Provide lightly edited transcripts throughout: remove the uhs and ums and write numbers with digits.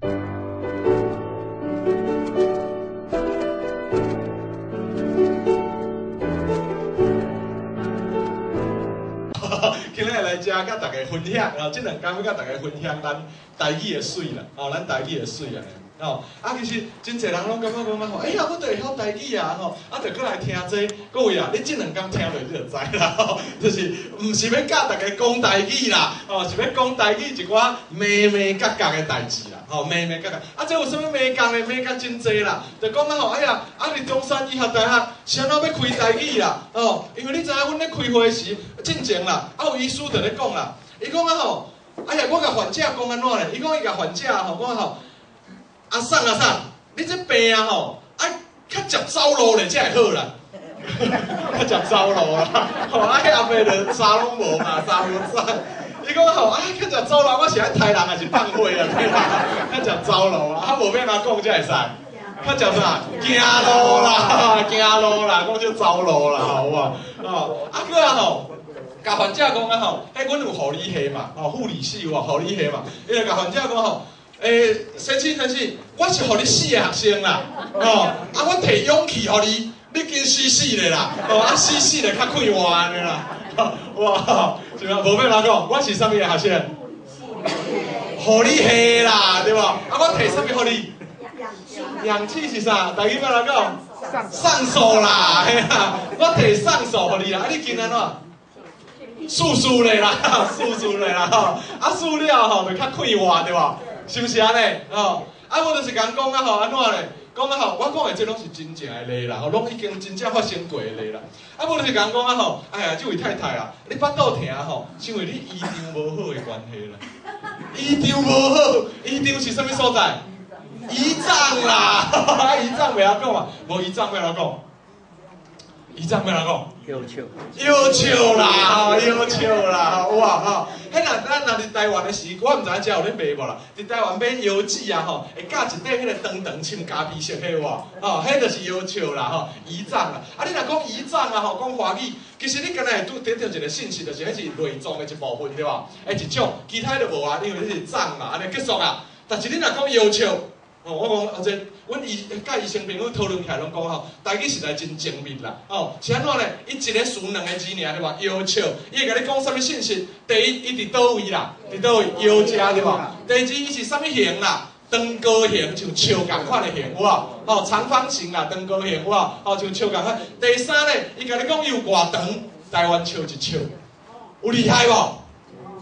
今日來遮佮大家分享，哦，這兩工欲佮大家分享咱台語的媠啦，哦，咱台語的媠按呢，哦，啊，其實真濟人攏感覺講吼，哎呀，我都會曉台語啊，吼，啊，著閣來聽這個，各位啊，你這兩工聽落你就知啦，吼，就是毋是欲教大家講台語啦，吼，是欲講台語一寡眉眉角角的代誌啦，吼，眉眉角角，啊，這有啥物眉角呢？眉角真濟啦，就講啊吼，哎呀，啊，佇中山醫學大學是按怎欲開台語啦，吼，因為你知影阮咧開會時進前啦，啊有醫師就咧講啦，伊講啊吼，哎呀，我共患者講按怎咧？伊講伊共患者吼講吼，阿桑阿桑，你這病啊吼，愛較捷走路咧才會好啦，較捷走路啦，吼，啊彼阿伯就衫攏無嘛，衫無衫。伊講吼，啊較捷走路，我是愛刣人還是放火啊？較捷走路啊，啊無欲按怎講才會使？較捷啥？行路啦，行路啦，講做走路啦，好無？哦，啊閣啊吼，共患者講啊吼，彼阮有護理系嘛，吼護理系有護理系嘛，伊就共患者講吼，欸，先生先生，我是予你死的學生啦，吼，啊我提勇氣予你，你緊死死咧啦，吼啊死死咧較快活按呢啦，哇，是嘛？無欲按怎講，我是啥物的學生？護理系啦，對無？啊我提啥物予你？氧氣是啥？台語欲按怎講？送素啦，嘿啦，我提送素予你啦，啊你緊按怎？欶欶咧啦，欶欶咧啦，吼，啊欶了吼就較快活對無？是毋是按呢？吼，啊我就是共講啊吼，按怎咧？講啊吼，我講的這攏是真正的例啦，吼，攏已經真正發生過的例啦。啊，無就是共講啊吼，哎呀，這位太太啊，你腹肚疼吼，是因為你胰臟無好的關係啦。胰臟無好，胰臟是啥物所在？胰臟啦，啊胰臟袂曉講嘛？無胰臟欲按怎講？胰臟欲按怎講？夭壽，夭壽啦，夭壽啦，有啊吼。彼若咱若佇台灣的時，我毋知影遮有咧賣無啦。佇台灣買腰子啊吼，會咬一塊彼個長長深咖啡色彼有無？吼，彼就是夭壽啦吼，胰臟啦。啊，你若講胰臟啊吼，講華語，其實你敢若會拄得著一個信息，就是彼是內臟的一部分對無？欸，一種，其他就無啊，因為彼是臟嘛，按呢結束啊。但是你若講夭壽，哦，我講啊，這阮醫佮醫生朋友討論起來攏講吼，台語實在真精密啦。哦，是按怎咧？伊一个詞兩个字爾對無？夭壽，伊會共你講啥物信息？第一，伊佇佗位啦？佇佗位？藥食對無？第二，伊是啥物形啦？長高形，像笑仝款的形，有無？哦，長方形啦，長高形有無？哦，像笑仝款。第三咧，伊共你講伊有偌長？台灣笑一笑，有厲害無？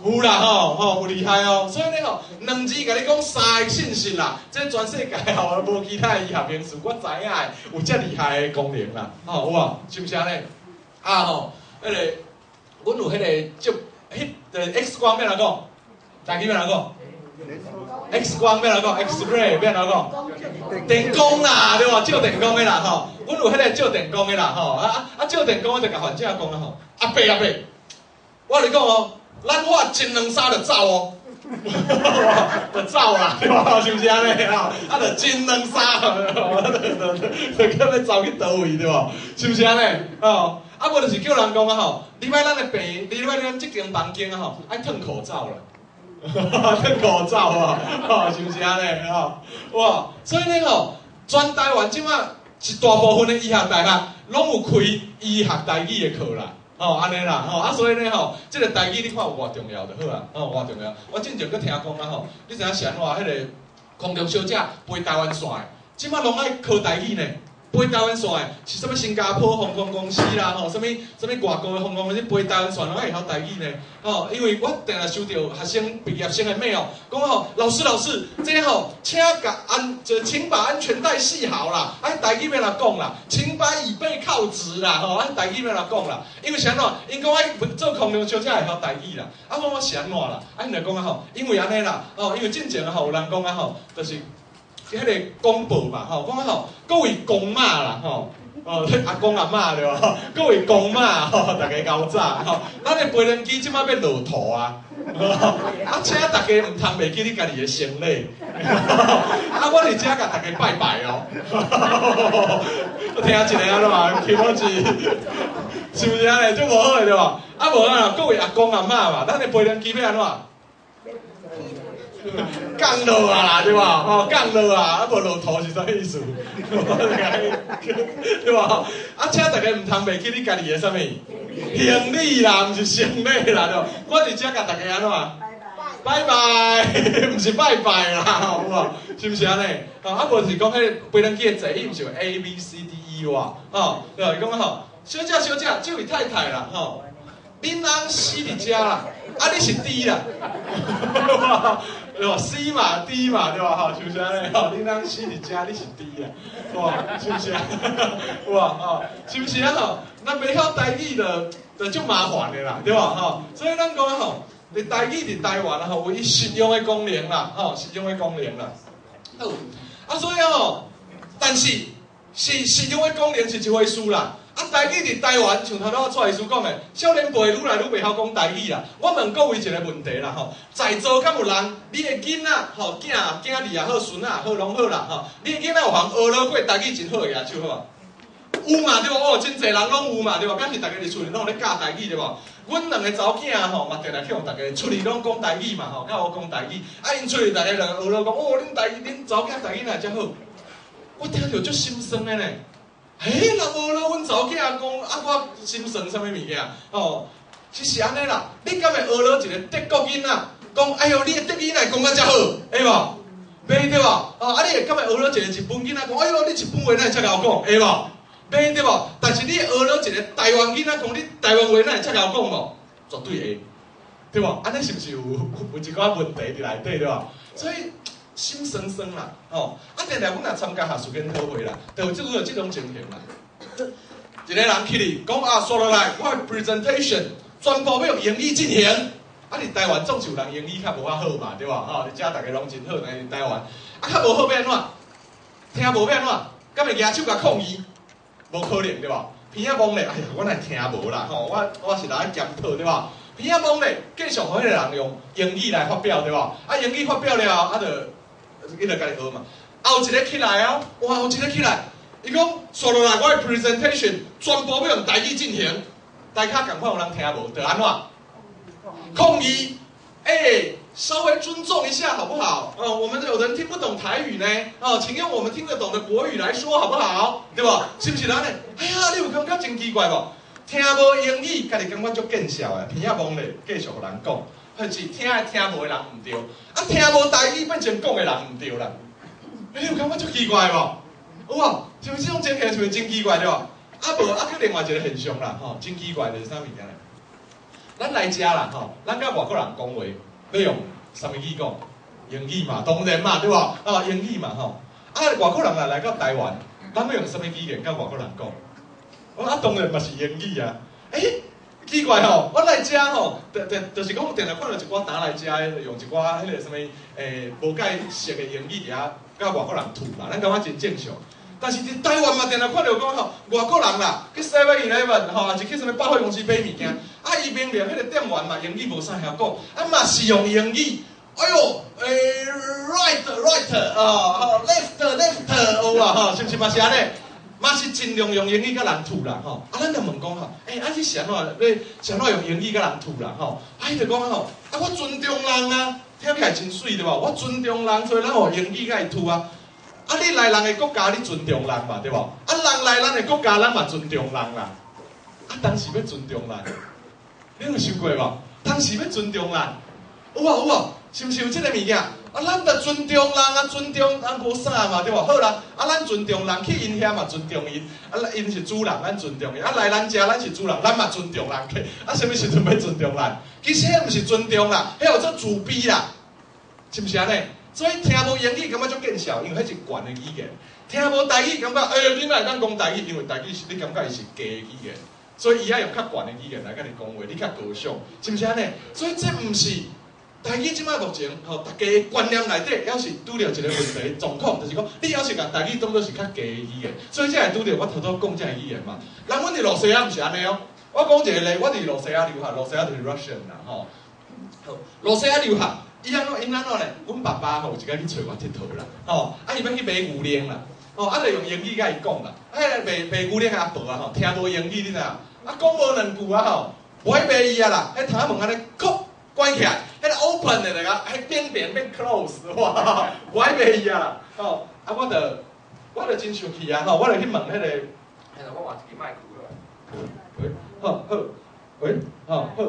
有啦吼吼，有厲害哦。所以呢吼，兩字共你講三个信息啦，這全世界吼無其他的醫學名詞，我知影的有遮厲害的功能啦，吼有無？是毋是按呢？啊吼，彼个，阮有彼个照，彼个 X 光欲按怎講？台語欲按怎講？X 光欲按怎講？X-ray 欲按怎講？電光啦，對無？照電光的啦吼，阮有彼个照電光的啦吼，啊啊啊！照電光的就共患者講啊吼，阿伯阿伯，我共你講哦。咱畫一兩三就走哦，就走啦，對無？是毋是按呢？啊，就一兩三，就就欲走去佗位，對無？是毋是按呢？哦，啊無就是叫人講啊吼，入來咱的病，入來咱這間房間啊吼，愛褪口罩啦，褪口罩啊，吼，是毋是按呢？吼，哇，所以呢吼，全台灣這馬一大部分的醫學大學攏有開醫學台語的課啦。吼，按呢啦，吼，啊，所以呢，吼，這个台語你看有偌重要就好啊，吼，偌重要。我進前閣聽講啊，吼，你知影是按怎？彼个空中小姐飛台灣線的，這馬攏愛學台語呢。飛台灣線的是啥物新加坡航空公司啦，吼，啥物啥物外國的航空公司飛台灣線攏愛會曉台語呢，吼，因為我定定收著學生畢業生的 mail，講吼，老師老師，這吼，請共安，就請把安全帶繫好啦，啊，台語欲按怎講啦，請把椅背靠直啦，吼，啊，台語欲按怎講啦，因為是按怎？𪜶講愛做空中小姐會曉台語啦，啊，我講是按怎啦？啊，𪜶就講啊吼，因為按呢啦，吼，因為進前吼有人講啊吼，就是。彼个廣播嘛，吼，講吼，各位公媽啦，吼，哦，阿公阿嬤對無？各位公媽吼，大家𠢕早吼，咱的飛輪機這馬欲落塗啊，啊，請大家毋通袂記你家己的行李，啊，我佇遮共大家拜拜哦，我聽一个按怎気持ち，是毋是按呢？足無好的對無？啊無啊，各位阿公阿嬤嘛，咱的飛輪機欲按怎？降落啊啦，對無？吼，降落啊，啊無落塗是啥意思？對無？啊，請大家毋通袂記你家己的啥物行李啦，毋是生理啦，對無？我佇遮共大家按怎？拜拜，毋是拜拜啦，有無？是毋是按呢？啊，無是講彼個飛輪機的座椅毋是有 A B C D E 哇？吼，對，伊講吼，小姐小姐，這位太太啦，吼，恁翁死佇遮啦，啊你是 D 啦，對無？C 嘛 D 嘛，對無？吼，是毋是按呢？吼，恁翁死佇遮，你是 D 啦，哇，是毋是啊？哇，吼，是毋是啊？吼，咱袂曉台語就足麻煩的啦，對無？吼，所以咱講吼，佇台語佇台灣啊吼，有伊實用的功能啦，吼，實用的功能啦。好，啊，所以吼，但是是實用的功能是一回事啦。啊，台語佇台灣，像頭拄仔蔡醫師講的，少年輩愈來愈袂曉講台語啦。我問各位一個問題啦，吼，在座敢有人，你的囡仔吼，囝囝兒也好，孫仔也好，攏好啦，吼，你的囡仔有予人學落過台語真好的，舉手好無？有嘛對無？哦，真濟人攏有嘛對無？表示逐家佇厝裡攏有咧教台語對無？阮兩個查某囝吼嘛，定定去予逐家出去攏講台語嘛吼，較學講台語。啊，𪜶出去逐家就學落講，哦，恁台語，恁查某囝台語哪會遮好？我聽著足心酸的呢。嘿，人學落阮查某囝講，啊，我心酸啥物物件？吼，其實按呢啦，你敢會學落一個德國囡仔講，哎喲，你的德語哪會講甲遮好？會無？袂對無？哦，啊，你會敢會學落一個日本囡仔講，哎喲，你日本話哪會遮𠢕講？會無？袂對無？但是你學落一個台灣囡仔講，你台灣話哪會遮𠢕講無？絕對會，對無？按呢是毋是有一寡問題佇內底對無？所以心酸酸啦，吼！啊，定定阮若參加學術研討會啦，就有這種情形啦。一個人起來講啊，煞落來，我的 presentation 全部欲用英語進行。啊，佇台灣總是有人英語較無遐好嘛，對無？吼，佇遮逐家攏真好，但是佇台灣啊，較無好欲按怎？聽無欲按怎？敢會舉手共抗議？無可能對無？鼻仔摸咧，哎呀，我哪會聽無啦？吼，我是來檢討對無？鼻仔摸咧，繼續予彼個人用英語來發表對無？啊，英語發表了後，啊，就伊就家己學嘛。後一個起來哦，哇，後一個起來，伊講煞落來，我的 presentation 全部欲用台語進行，大家仝款有人聽無？就按怎？抗議！欸，稍微尊重一下好不好？哦，我們有人聽不懂台語呢，哦，請用我們聽得懂的國語來說好不好？對無？是毋是按呢？哎呀，你有感覺真奇怪無？聽無英語，家己感覺足見笑的，鼻仔摸咧，繼續予人講，還是聽會聽無的人毋對，啊，聽無台語變成講的人毋對啦。你有感覺足奇怪無？有無？是毋是這種情形？是毋是真奇怪對無？啊無啊，閣另外一個現象啦，吼，真奇怪就是啥物件咧？咱來遮啦，吼，咱佮外國人講話，欲用啥物語講？英語嘛，當然嘛，對無？啊，英語嘛，吼。啊，外國人若來到台灣，咱欲用啥物語言佮外國人講？我啊，當然嘛是英語啊。欸，奇怪吼，我來遮吼，就是講，定定看著一寡呾來遮的，用一寡彼個啥物無介熟的英語佇遐佮外國人吐啦，咱感覺真正常。但是佇台灣嘛，定定看著講吼，外國人啦，去 Seven Eleven 吼，抑是去啥物百貨公司買物件，啊，伊明明彼個店員嘛，英語無啥曉講，啊嘛是用英語。哎喲，right right 啊，left left，有啊吼，是毋是嘛是按呢？嘛是盡量用英語佮人吐啦吼。啊，咱就問講吼，欸，啊你是按怎？欲是按怎用英語佮人吐啦吼？啊，伊就講吼，啊我尊重人啊，聽起來真媠對無？我尊重人，所以咱用英語佮伊吐啊。啊，你來人的國家，你尊重人嘛，對無？啊，人來咱的國家，咱嘛尊重人啦。啊，當時欲尊重人，你有想過無？當時欲尊重人，有無有無？是毋是有這個物件？啊，咱就尊重人啊，尊重人無啥嘛，對無？好啦，啊，咱尊重人去𪜶遐嘛尊重𪜶，啊，𪜶是主人，咱尊重𪜶，啊，來咱遮咱是主人，咱嘛尊重人客，啊，啥物時陣欲尊重人？其實彼毋是尊重啦，彼叫做自卑啦，是毋是按呢？所以聽無英語感覺足見笑，因為彼是懸的語言；聽無台語感覺，欸，你哪會當講台語？因為台語是你感覺伊是低的語言，所以伊愛用較懸的語言來佮你講話，你較高尚，是毋是按呢？所以這毋是台語這擺目前吼，逐家觀念內底，猶是拄著一個問題狀況，就是講你猶是共台語當做是較低的語言，所以才會拄著我頭拄講這个語言嘛。人阮佇露西亞毋是按呢哦，我講一個例，我佇露西亞留學，露西亞就是 Russian 啦吼。好，露西亞留學。伊按怎𪜶按怎咧？阮爸爸吼有一工去揣我𨑨迌啦，吼，啊伊欲去買牛奶啦，吼，啊就用英語共伊講啦，啊彼个賣牛奶的阿婆啊吼，聽無英語你知影？啊講無兩句啊吼，無愛賣伊啊啦，彼窗仔門按呢，叩關起來，彼彼個 open 的來共，彼變變變 close，哇，我袂去啊，吼，啊，我就真生氣啊，吼，我就去問彼個，嘿，我換一支麥克來，喂，好，好，喂，好，好，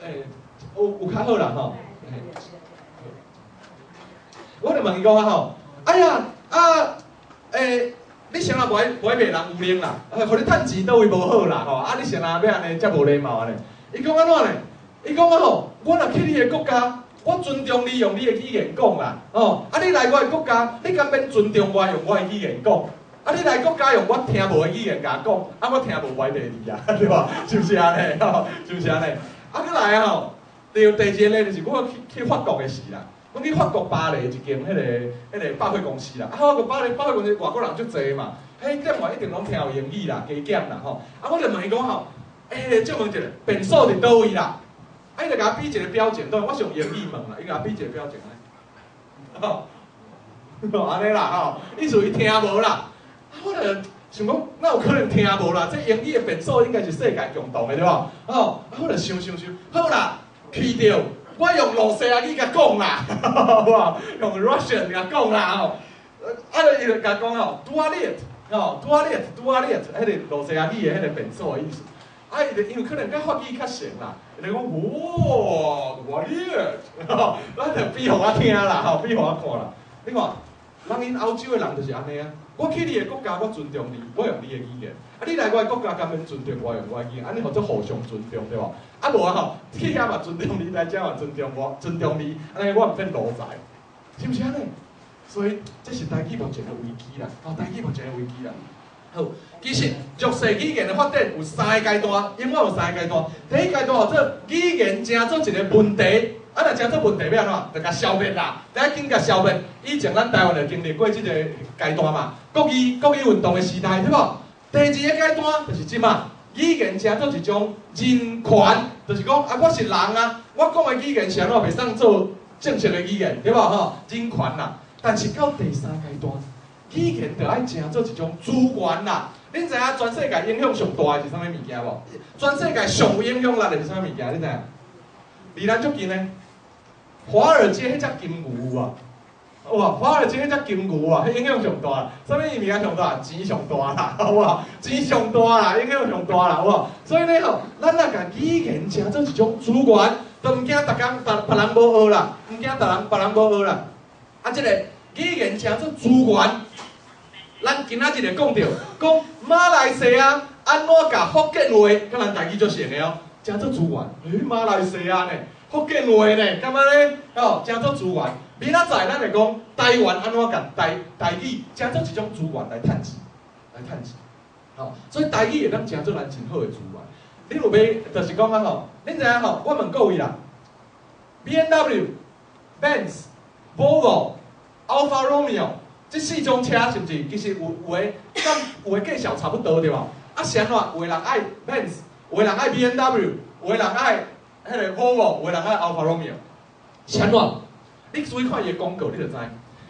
欸，有較好啦，吼，我就問伊講啊，吼，哎呀，啊，欸，你啥人無愛罵人有能啦？予你趁錢佗位無好啦，吼！啊，你啥人欲按呢遮無禮貌按呢？伊講按怎呢？伊講啊吼，我若去你的國家，我尊重你用你的語言講啦，吼！啊，你來我的國家，你敢免尊重我用我的語言講？啊，你來國家用我聽無的語言共我講，啊，我聽無袂理你啊，對無？是毋是按呢？吼，是毋是按呢？啊，閣來吼，第二个就是我去法國的時啦。阮去法國巴黎一間彼個百貨公司啦，啊，法國巴黎百貨公司外國人足濟嘛，彼店員一定攏聽有英語啦，加減啦吼。啊，我就問伊講吼，欸，借問一下，便所佇佗位啦？啊，伊就共我比一個表情，當然我是用英語問啦，伊共我比一個表情咧，吼，按呢啦吼，意思伊聽無啦。啊，我就想講，哪有可能聽無啦？這英語的便所應該是世界共同的對無？吼，啊，我就想想想，好啦，去著。我用羅西亞語共講啦，哇，用 Russian 共講啦吼，啊，伊就共講吼，туалет，吼，туалет，туалет，彼個羅西亞語的彼個便所的意思。啊，伊就因為可能佮法語較像啦，伊就講哇，туалет，咱就比予我聽啦，吼，比予我看啦。你看，人𪜶歐洲的人就是按呢啊。我去你的國家，我尊重你，我用你的語言。啊，你來我的國家，敢免尊重我用我的語言？按呢號做互相尊重，對無？啊無啊吼，去遐嘛尊重你，來遮嘛尊重我，尊重你，按呢我毋變奴才，是毋是按呢？所以這是台語目前的危機啦，吼，台語目前的危機啦。好，其實弱勢語言的發展有三個階段，永遠有三個階段。第一階段號做語言成做一個問題，啊，若成做問題欲按怎？就共消滅啦，著愛緊共消滅。以前咱台灣就經歷過這個階段嘛，國語運動的時代，對無？第二個階段就是這馬，語言成做一種人權，就是講啊，我是人啊，我講的語言是按怎袂使做正式的語言，對無吼？人權啦。但是到第三階段，語言就愛成做一種資源啦。恁知影全世界影響上大的是啥物物件無？全世界上有影響力的是啥物物件？你知影？離咱足近的，華爾街彼隻金牛啊，哇！華爾街彼隻金牛啊，彼影響上大。啥物物件上大？錢上大啦，有無？錢上大啦，影響上大啦，有無？所以呢吼，咱若共語言成做一種資源，都毋驚逐工別人無學啦，毋驚逐人別人無學啦。啊，這個語言成做資源，咱今仔日就講著，講馬來西亞按怎共福建話，佮咱台語足像的哦，成做資源。欸，馬來西亞呢，福建話呢，敢按呢？哦，成做資源。明仔載咱會講台灣按怎共台語成做一種資源來趁錢，來趁錢。吼，所以台語會當成做咱真好的資源。你有買，就是講啊吼，恁知影吼？我問各位啦，BMW、Benz、Volvo、Alfa Romeo 這四種車是毋是？其實有的，佮有的價數差不多對無？啊，是按怎？有的人愛 Benz，有的人愛 BMW，有的人愛彼個 Volvo，有的人愛 Alfa Romeo，是按怎？你注意看伊的廣告，你就知。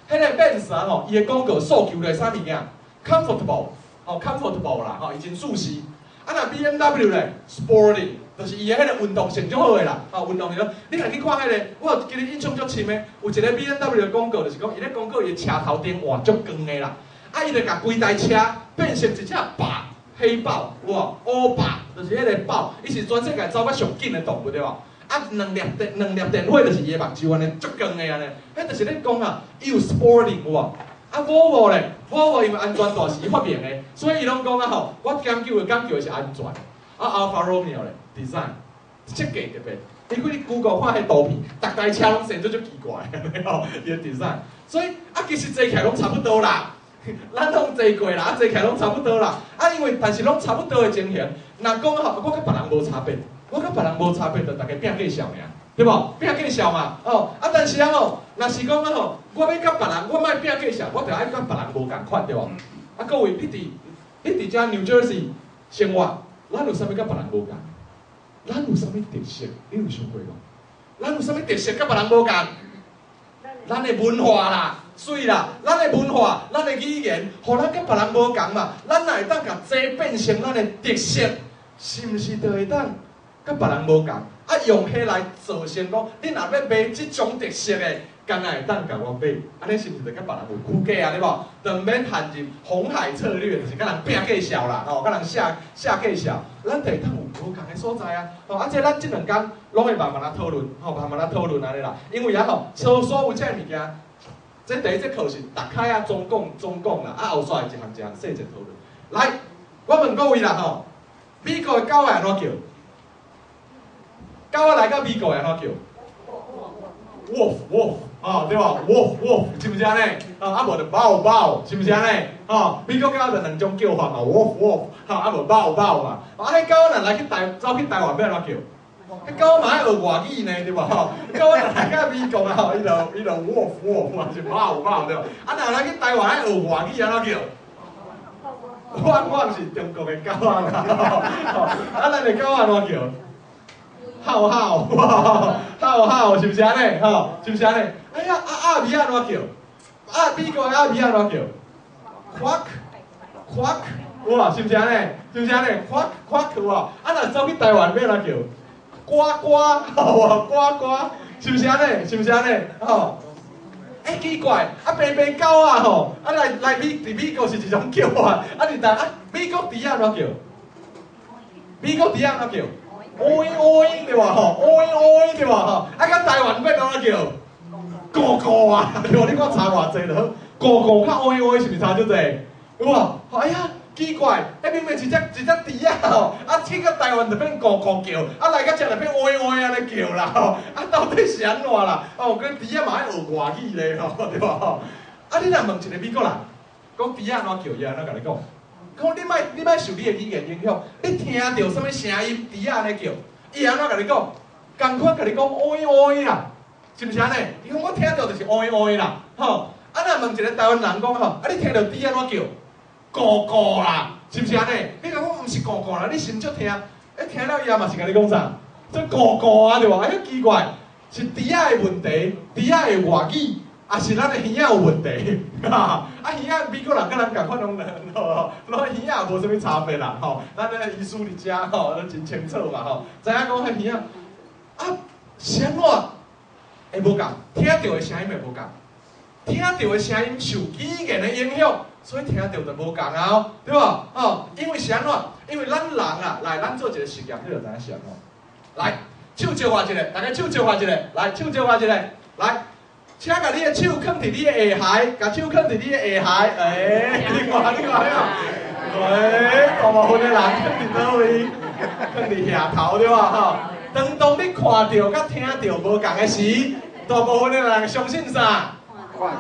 彼個 Benz 啊吼，伊的廣告訴求的啥物件？Comfortable，吼，comfortable 啦，吼，伊真舒適。啊，若 BMW 咧，sporty，就是伊的彼個運動性足好的啦，吼，運動性。你若去看彼個，我有記得印象足深的，有一個 BMW 的廣告，就是講伊咧廣告伊的車頭燈換足光的啦，啊，伊就共規台車變成一隻豹，黑豹，有無？烏豹，就是彼個豹，伊是全世界走甲上緊的動物對無？啊，兩粒電火就是伊的目睭按呢，足光的按呢，彼就是咧講啊，伊有 sporting 有無？啊，Volvo 咧，Volvo 因為安全帶是伊發明的，所以伊攏講啊吼，我講究的是安全。啊，Alfa Romeo 咧，design 設計特別，你去 Google 看彼圖片，逐台車攏生做足奇怪的吼，伊的 design。所以啊，其實坐起來攏差不多啦，咱攏坐過啦，啊，坐起來攏差不多啦。啊，因為但是攏差不多的情形，若講吼，我佮別人無差別，我佮別人無差別，就逐家拼計數爾，對無？拼計數嘛，哦，啊，但是啊吼，若是講啊吼，我欲佮別人，我莫拼計數，我就愛佮別人無仝款，對無？啊，各位，你佇遮 New Jersey 生活，咱有啥物佮別人無仝？咱有啥物特色？你有想過無？咱有啥物特色佮別人無仝？咱的文化啦，媠啦，咱的文化，咱的語言，予咱佮別人無仝嘛。咱若會當共這變成咱的特色，是毋是就會當佮別人無仝？啊，啊，用彼來做成講，你若欲買這種特色的，敢若會當共我買，按呢是毋是就佮別人有區隔啊？對無？就毋免陷入紅海策略，就是佮人拚計數啦，吼，佮人下下計數，咱就會當有無仝的所在啊！吼，啊，這咱這兩工攏會慢慢仔討論，吼，慢慢仔討論按呢啦。因為啊吼，所有這个物件，這第一節課是逐開啊，總講總講啦，啊後續一項一項細節討論。來，我問各位啦吼，美國的狗仔按怎叫？狗仔來到美國會按怎叫？Woof woof，哦，對無？Woof woof，是毋是按呢？哦，啊無就 bow bow，是毋是按呢？哦，美國狗就兩種叫法嘛，Woof woof，吼，啊無 bow bow 嘛。啊，彼狗若來去台，走去台灣欲按怎叫？彼狗嘛愛學外語呢，對無？吼，狗若來到美國啊，吼，伊就 Woof woof，嘛是 bow bow 對無？啊，若來去台灣愛學外語按怎叫？我毋是中國的狗仔啦，啊，咱的狗仔按怎叫？號號，號號，是毋是按呢？吼，是毋是按呢？哎呀，啊鴨味按怎叫？啊，美國的鴨味按怎叫？Quack quack，哇，是毋是按呢？是毋是按呢？Quack quack，哇，啊，若走去台灣欲按怎叫？呱呱，哇，呱呱，是毋是按呢？是毋是按呢？吼。欸，奇怪，啊，白白狗仔吼，啊來來美佇美國是一種叫法，啊佇台啊美國豬仔按怎叫？美國豬仔按怎叫？oing oing 對無吼？oing oing 對無吼？啊，佮台灣欲按怎叫？咕咕啊，對無？你看差偌濟就好，咕咕佮 oing oing 是毋是差足濟？有無？哎呀，奇怪，彼明明一隻一隻豬仔吼，啊去到台灣就變咕咕叫，啊來到遮就變 oing oing 按呢叫啦吼，啊到底是按怎啦？哦，佮豬仔嘛愛學外語咧吼，對無？啊你若問一個美國人，講豬仔按怎叫，伊按怎共你講？講你莫受你的語言影響，你聽著啥物聲音，豬仔按呢叫，伊按怎共你講？仝款共你講 oing oing 啦，是毋是按呢？伊講我聽著就是 oing oing 啦，吼。啊若問一個台灣人講吼，啊你聽著豬按怎叫？咕咕啦，是毋是按呢？你講毋是咕咕啦，你心足聽，欸聽了以後嘛是共你講啥？這咕咕啊對無？哎呀奇怪，是豬仔的問題，豬仔的外語，抑是咱的耳仔有問題？啊耳仔美國人佮咱仝款攏吼，攏耳仔也無啥物差別啦，吼。咱那個醫師佇遮吼，攏真清楚嘛吼，知影講彼耳仔啊是按怎？會無仝，聽著的聲音會無仝，聽著的聲音受語言的影響。所以聽著就無仝啊，對無？吼，因為是按怎？因為咱人啊，來，咱做一個實驗，你就知影是按怎。來，手借我一下，大家手借我一下，來，手借我一下，來，請共你的手囥佇你的下頦，共手囥佇你的下頦，欸，你看，你看，你看，欸，大部分的人囥佇佗位？囥佇額頭對無？吼，當當你看著佮聽著無仝的時，大部分的人相信啥？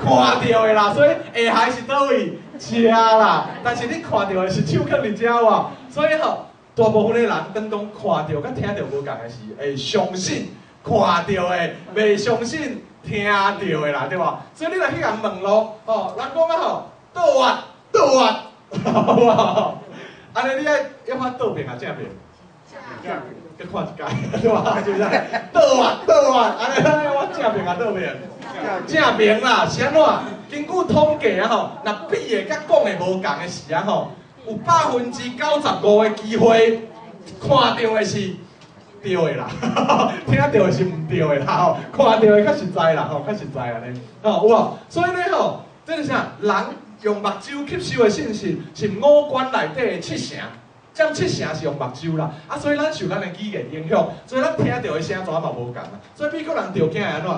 看著的啦，所以下頦是佗位？遮啦，但是你看著的是手囥佇遮無？所以吼，大部分的人當當看著佮聽著無仝的時，會相信看著的，袂相信聽著的啦，對無？所以你若去共問咯，吼，人講啊吼，倒彎倒彎，按呢你愛欲看倒爿抑正爿？閣看一擺，對無？是毋是？倒彎倒彎，按呢咱愛看正爿抑倒爿？正爿啦，是按怎？根據統計啊吼，若比的佮講的無仝的時啊吼，有95%的機會看著的是對的啦，聽著的是毋對的啦吼，看著的較實在啦吼，較實在按呢，吼有無？所以呢吼，這是啥？人用目睭吸收的信息是五官內底的七成，佔七成是用目睭啦。啊，所以咱受咱的語言影響，所以咱聽著的聲怎嘛無仝啊。所以美國人著驚會按怎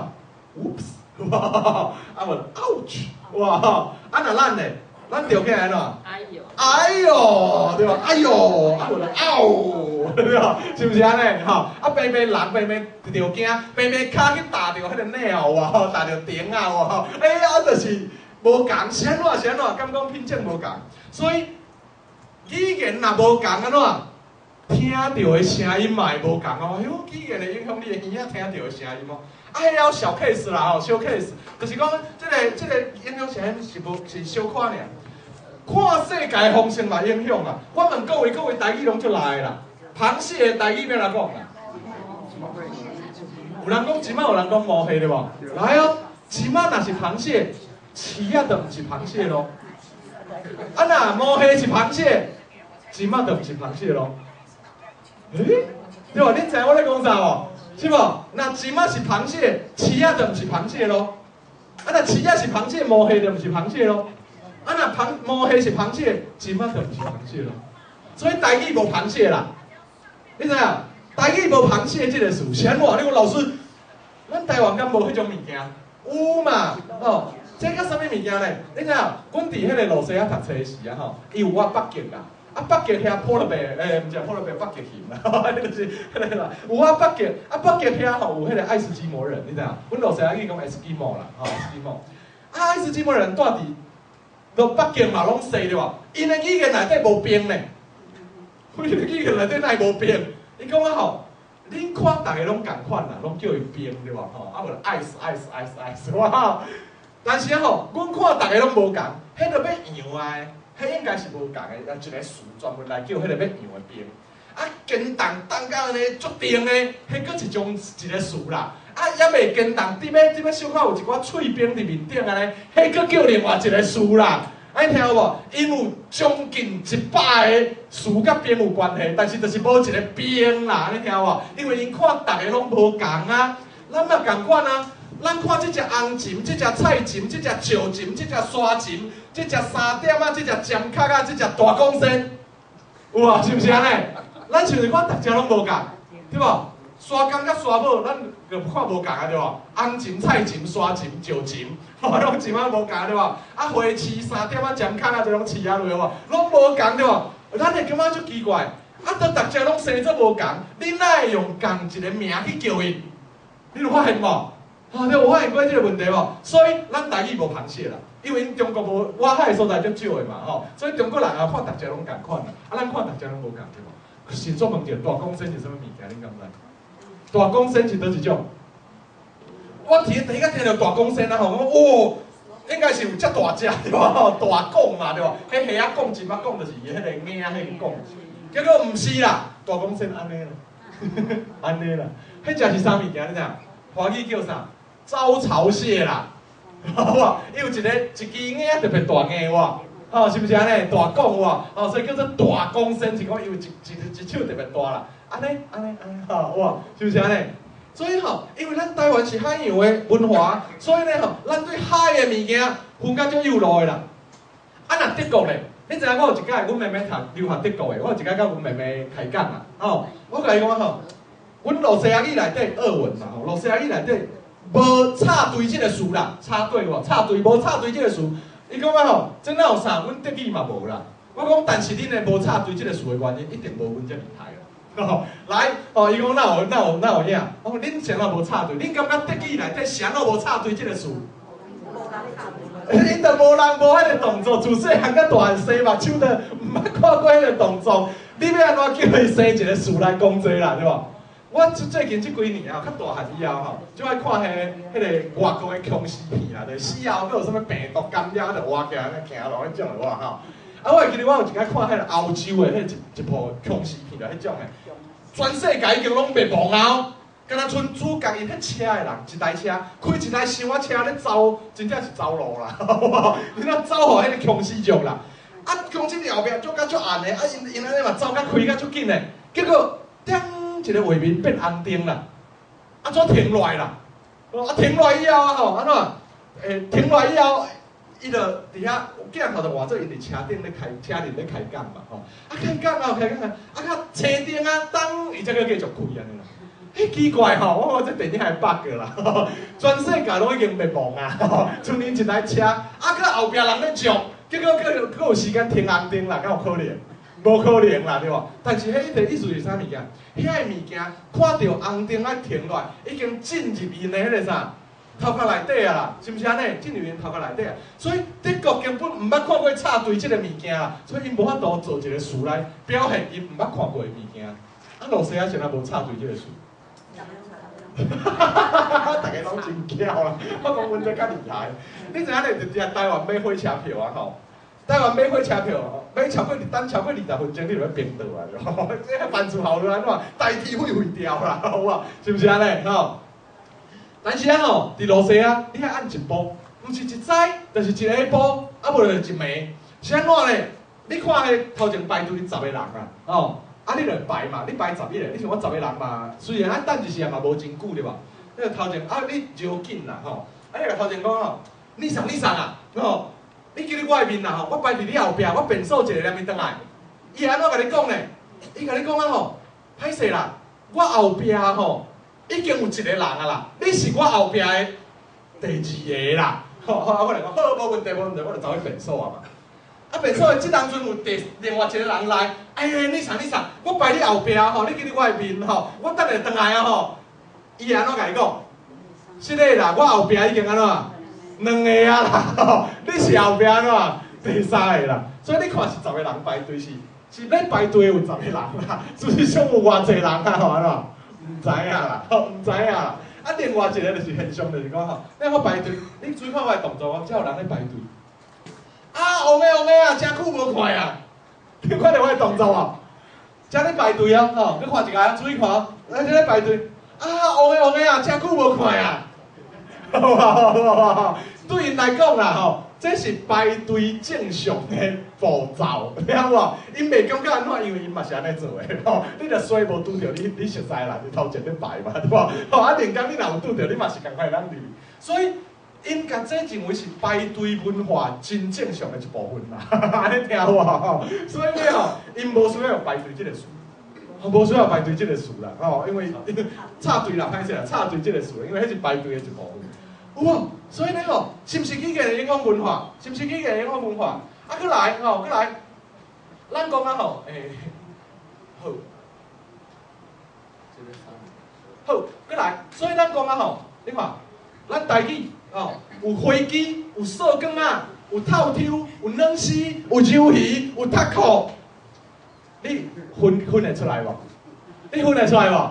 ？Oops！啊無，ouch！哇！啊若咱呢？咱著驚會按怎？哎喲！哎喲，對無？哎喲，啊無就嗷，對無？是毋是按呢？吼！啊平平人平平著驚，平平跤去踏著彼個 nail 啊，吼，踏著釘仔吼，哎呀，就是無仝，是按怎？是按怎？敢講品種無仝？所以語言若無仝按怎？聽著的聲音嘛會無仝哦。哎喲，語言會影響你的耳仔聽著的聲音哦。啊，彼了小 case 啦吼，小 case，就是講這個影響聲音是無是小可爾。看世界方式嘛影響啊！我問各位，各位台語攏足來的啦。螃蟹的台語欲按怎講啦？有人講一仔，有人講毛蟹對無？來哦，一仔若是螃蟹，刺仔就毋是螃蟹咯。啊若毛蟹是螃蟹，一仔就毋是螃蟹咯。欸，對無？恁知影我咧講啥無？是無？若蟳仔是螃蟹，魚仔就毋是螃蟹咯。啊，若魚仔是螃蟹，毛蟹就毋是螃蟹咯。啊，若螃毛蟹是螃蟹，蟳仔就毋是螃蟹咯。所以台語無螃蟹啦，你知影？台語無螃蟹這個詞是按怎？你講老師，咱台灣敢無彼種物件？有嘛？吼，這叫啥物物件咧？你知影？阮佇彼個露西亞讀冊時啊，吼，伊有倚北極啦。啊，北極遐 polar bear，毋是 polar bear，北極熊啦，彼就是彼個啦。有倚北極，啊，北極遐吼有彼個愛斯基摩人，你知影？阮露西亞語講愛斯基摩啦，吼，愛斯基摩。啊，愛斯基摩人住佇落北極嘛，攏踅對無？𪜶的語言內底無冰呢。𪜶的語言內底哪會無冰？伊講啊吼，恁看逐个攏仝款啦，攏叫伊冰對無？吼，啊無 ice ice ice ice，哇！但是啊吼，阮看逐个攏無仝，彼個欲溶的，彼應該是無仝的，一個詞專門來叫彼個欲溶的冰。啊，堅凍凍甲按呢足凍的，彼閣一種一個詞啦。啊，猶未堅凍，佇欲佇欲小可有一寡脆冰佇面頂按呢，彼閣叫另外一個詞啦。愛聽有無？𪜶有將近100個詞佮冰有關係，但是就是無一個冰啦，你聽有無？因為𪜶看逐个攏無仝啊，咱嘛仝款啊。咱看這隻紅蟳、這隻菜蟳、這隻石蟳、這隻沙蟳、這隻三點仔、這隻尖殼仔、這隻大公鉎，有無？是毋是按呢？咱是毋是看逐隻攏無仝，對無？沙公佮沙母，咱就看無仝啊，對無？紅蟳、菜蟳、沙蟳、石蟳，吼，攏蟳仔無仝對無？啊，花翅三點仔、尖殼仔，這攏刺仔類無？攏無仝對無？咱會感覺足奇怪，啊，當逐隻攏生做無仝，你哪會用仝一個名去叫伊？你有發現無？啊，你有發現過這個問題無？所以咱台語無螃蟹啦，因為𪜶中國無倚海的所在足少的嘛，吼，所以中國人也看逐隻攏仝款啦，啊，咱看逐隻攏無仝對無？先做問著大公鉎是啥物物件？恁敢知？大公鉎是佗一種？我聽第一個聽著大公鉎啊吼，我講哦，應該是有遮大隻對無？大公嘛對無？彼蝦仔公、蟳仔公就是伊彼個嬰仔彼個公，結果毋是啦，大公鉎按呢啦，按呢啦，彼隻是啥物件？你知影？華語叫啥？招潮蟹啦，好無？伊有一個一支嬰仔特別大嬰哇，吼，是毋是按呢？大公哇，吼，所以叫做大公鉎，是講伊有一一一手特別大啦。按呢，按呢，按呢，吼，哇，是毋是按呢？所以吼，因為咱台灣是海洋的文化，所以呢吼，咱對海的物件分較足幼路的啦。啊，若德國咧，你知影我有一擺，阮妹妹讀留學德國的，我有一擺佮阮妹妹開講啊，吼，我共伊講吼，阮露西亞語內底俄文嘛，吼，露西亞語內底無插隊這個詞啦，插隊無？插隊無插隊這個詞，伊講啊吼，這哪有啥？阮德語嘛無啦。我講，但是恁的無插隊這個詞的原因，一定無阮遮厲害啦。來，哦，伊講哪有哪有哪有影？我講恁啥物無插隊？恁感覺德語內底啥物無插隊這個詞？𪜶就無人無彼個動作，自細漢到大漢生目睭都毋捌看過彼個動作，你欲按怎叫伊生一個詞來講這啦，對無？我最近這幾年啊，較大漢以後吼，就愛看彼個外國的殭屍片啦，就死後閣有啥物病毒感染，就活起來按呢行路彼種的哇吼。啊，我會記得我有一擺看彼個歐洲的彼一部殭屍片啦，彼種的，全世界已經攏滅亡啊！敢若賰主角𪜶彼車的人，一台車開一台小仔車咧走，真正是走路啦，你若走予彼個殭屍族啦。啊，殭屍後壁足較足暗的，啊，𪜶按呢嘛走較開較足緊的，結果，叮一個畫面變紅燈啦，啊怎停落來啦？啊停落來以後啊吼，按怎？停落來以後，伊就佇遐鏡頭就換做𪜶佇車頂咧開車裡咧開講嘛吼，啊開講啊開講啊，啊較車燈啊當，伊才閣繼續開按呢啦。彼奇怪吼，我講這電影係 bug 啦，全世界攏已經滅亡啊，賰𪜶一台車，啊閣後壁人咧撞，結果閣閣有時間停紅燈啦，敢有可能？無可能啦，對無？但是彼個意思是啥物件？遐个物件看著紅燈愛停落來，已經進入𪜶的彼個啥頭殼內底啊啦，是毋是按呢？進入𪜶頭殼內底啊，所以德國根本毋捌看過插隊這個物件啦，所以𪜶無法度做一個詞來表現𪜶毋捌看過的物件。啊，露西亞是按怎無插隊這個詞？逐家攏真巧啦！我講阮這較厲害。你知影咧？佇台灣買火車票啊吼，台灣買火車票，買超過等超過20分鐘，你就欲冰倒啊！這辦事效率按怎？代誌廢廢掉啦，好無？是毋是按呢？吼！但是啊吼，佇露西亞，你愛按一步，毋是一早，就是一下晡，啊無就是一暝。是按怎咧？你看彼頭前排隊十個人啊，吼，啊，你就排嘛，你排11个，你想講十個人嘛，雖然咱等一時嘛無真久對無？你就頭前啊，你繞緊啦吼，啊，你就頭前講吼，你上你上啊，吼，你記得我的面啦吼，我排佇你後壁，我便所一个連伊轉來，伊會按怎共你講呢？伊共你講啊吼，歹勢啦，我後壁吼已經有一個人啊啦，你是我後壁的第二個啦，吼，啊，我來講好，無問題，無問題，我就走去便所啊嘛。啊，便所的這當陣有第另外一個人來，哎，你上你上，我排你後壁吼，你記得我的面吼，我等下轉來啊吼。伊會按怎共伊講？是的啦，我後壁已經按怎兩個啊啦，吼，你是後壁按怎第三個啦。所以你看是十個人排隊是，是咧排隊有十個人啦，事實上有偌濟人啊吼，按怎？毋知影啦，吼，毋知影啦。啊，另外一個就是現象，就是講吼，你看排隊，你注意看我的動作哦，才有人咧排隊。啊，王的王的啊，誠久無看啊！你看著我的動作無？遮咧排隊啊，吼，你看一下，注意看，咱這咧排隊。啊，王的王的啊，誠久無看啊！對𪜶來講啦，吼，這是排隊正常的步驟，聽無？𪜶袂感覺按怎，因為𪜶嘛是按呢做的，吼。你若衰無拄著，你你熟似啦，佇頭前咧排嘛，對無？吼，啊，另工你若有拄著，你嘛是仝款會當入去。所以，𪜶共這認為是排隊文化真正常的一部分啦，按呢聽有無？吼，所以呢吼，𪜶無需要用排隊這個詞，無需要排隊這個詞啦，吼，因為插隊啦，歹勢啦，插隊這個詞，因為彼是排隊的一部分。有無？所以呢吼，是毋是語言會影響文化？是毋是語言會影響文化？啊，閣來吼，閣來，咱講啊吼，欸，好，好，閣來，所以咱講啊吼，你看，咱台語吼，有飛機，有掃管仔，有透抽，有軟絲，有魷魚，有塔褲，你分分會出來無？你分會出來無？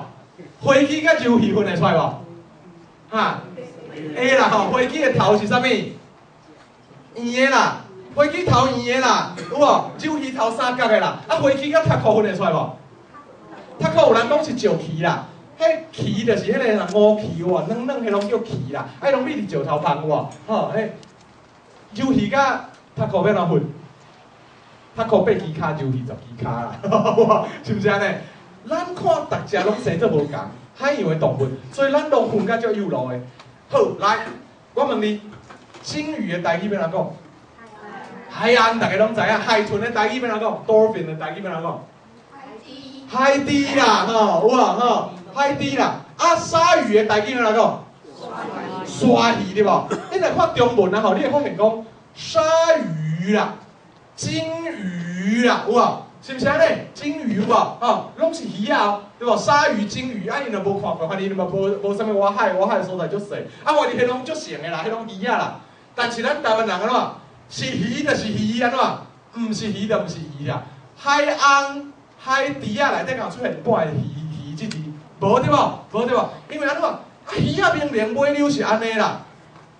飛機佮魷魚分會出來無？哈？會啦吼，飛機的頭是啥物？圓的啦，飛機頭圓的啦，有無？魷魚頭三角的啦。啊，飛機佮塔褲分會出來無？塔褲有人講是石蜞啦，彼蜞就是彼个啦，烏蜞有無？軟軟彼攏叫蜞啦，啊，彼攏覕佇石頭旁有無？吼，彼魷魚佮塔褲欲按怎分？塔褲八支跤，魷魚十支跤啦，是毋是按呢？咱看逐隻攏生做無仝，海洋的動物，所以咱攏分甲足幼路的。好，來，我問你，鯨魚的台語欲按怎講？海鰪，逐家攏知影。海豚的台語欲按怎講？Dolphin 的台語欲按怎講？海豬啦，吼，有無吼？海豬啦，啊，鯊魚的台語欲按怎講？鯊魚對無？你若看中文啊吼，你會發現講鯊魚啦、鯨魚啦，有無？是毋是按呢？鯨魚有無？吼，攏是魚仔，對無？鯊魚、鯨魚，啊，𪜶若無看過，反正𪜶嘛無無啥物外海，外海的所在足細，啊，反正彼攏足成的啦，彼攏魚仔啦。但是咱台灣人按怎？是魚就是魚按怎？毋是魚就毋是魚啦。海翁、海豬仔內底敢有出現半個魚魚這字？無對無？無對無？因為按怎？啊，魚仔明明尾溜是按呢啦，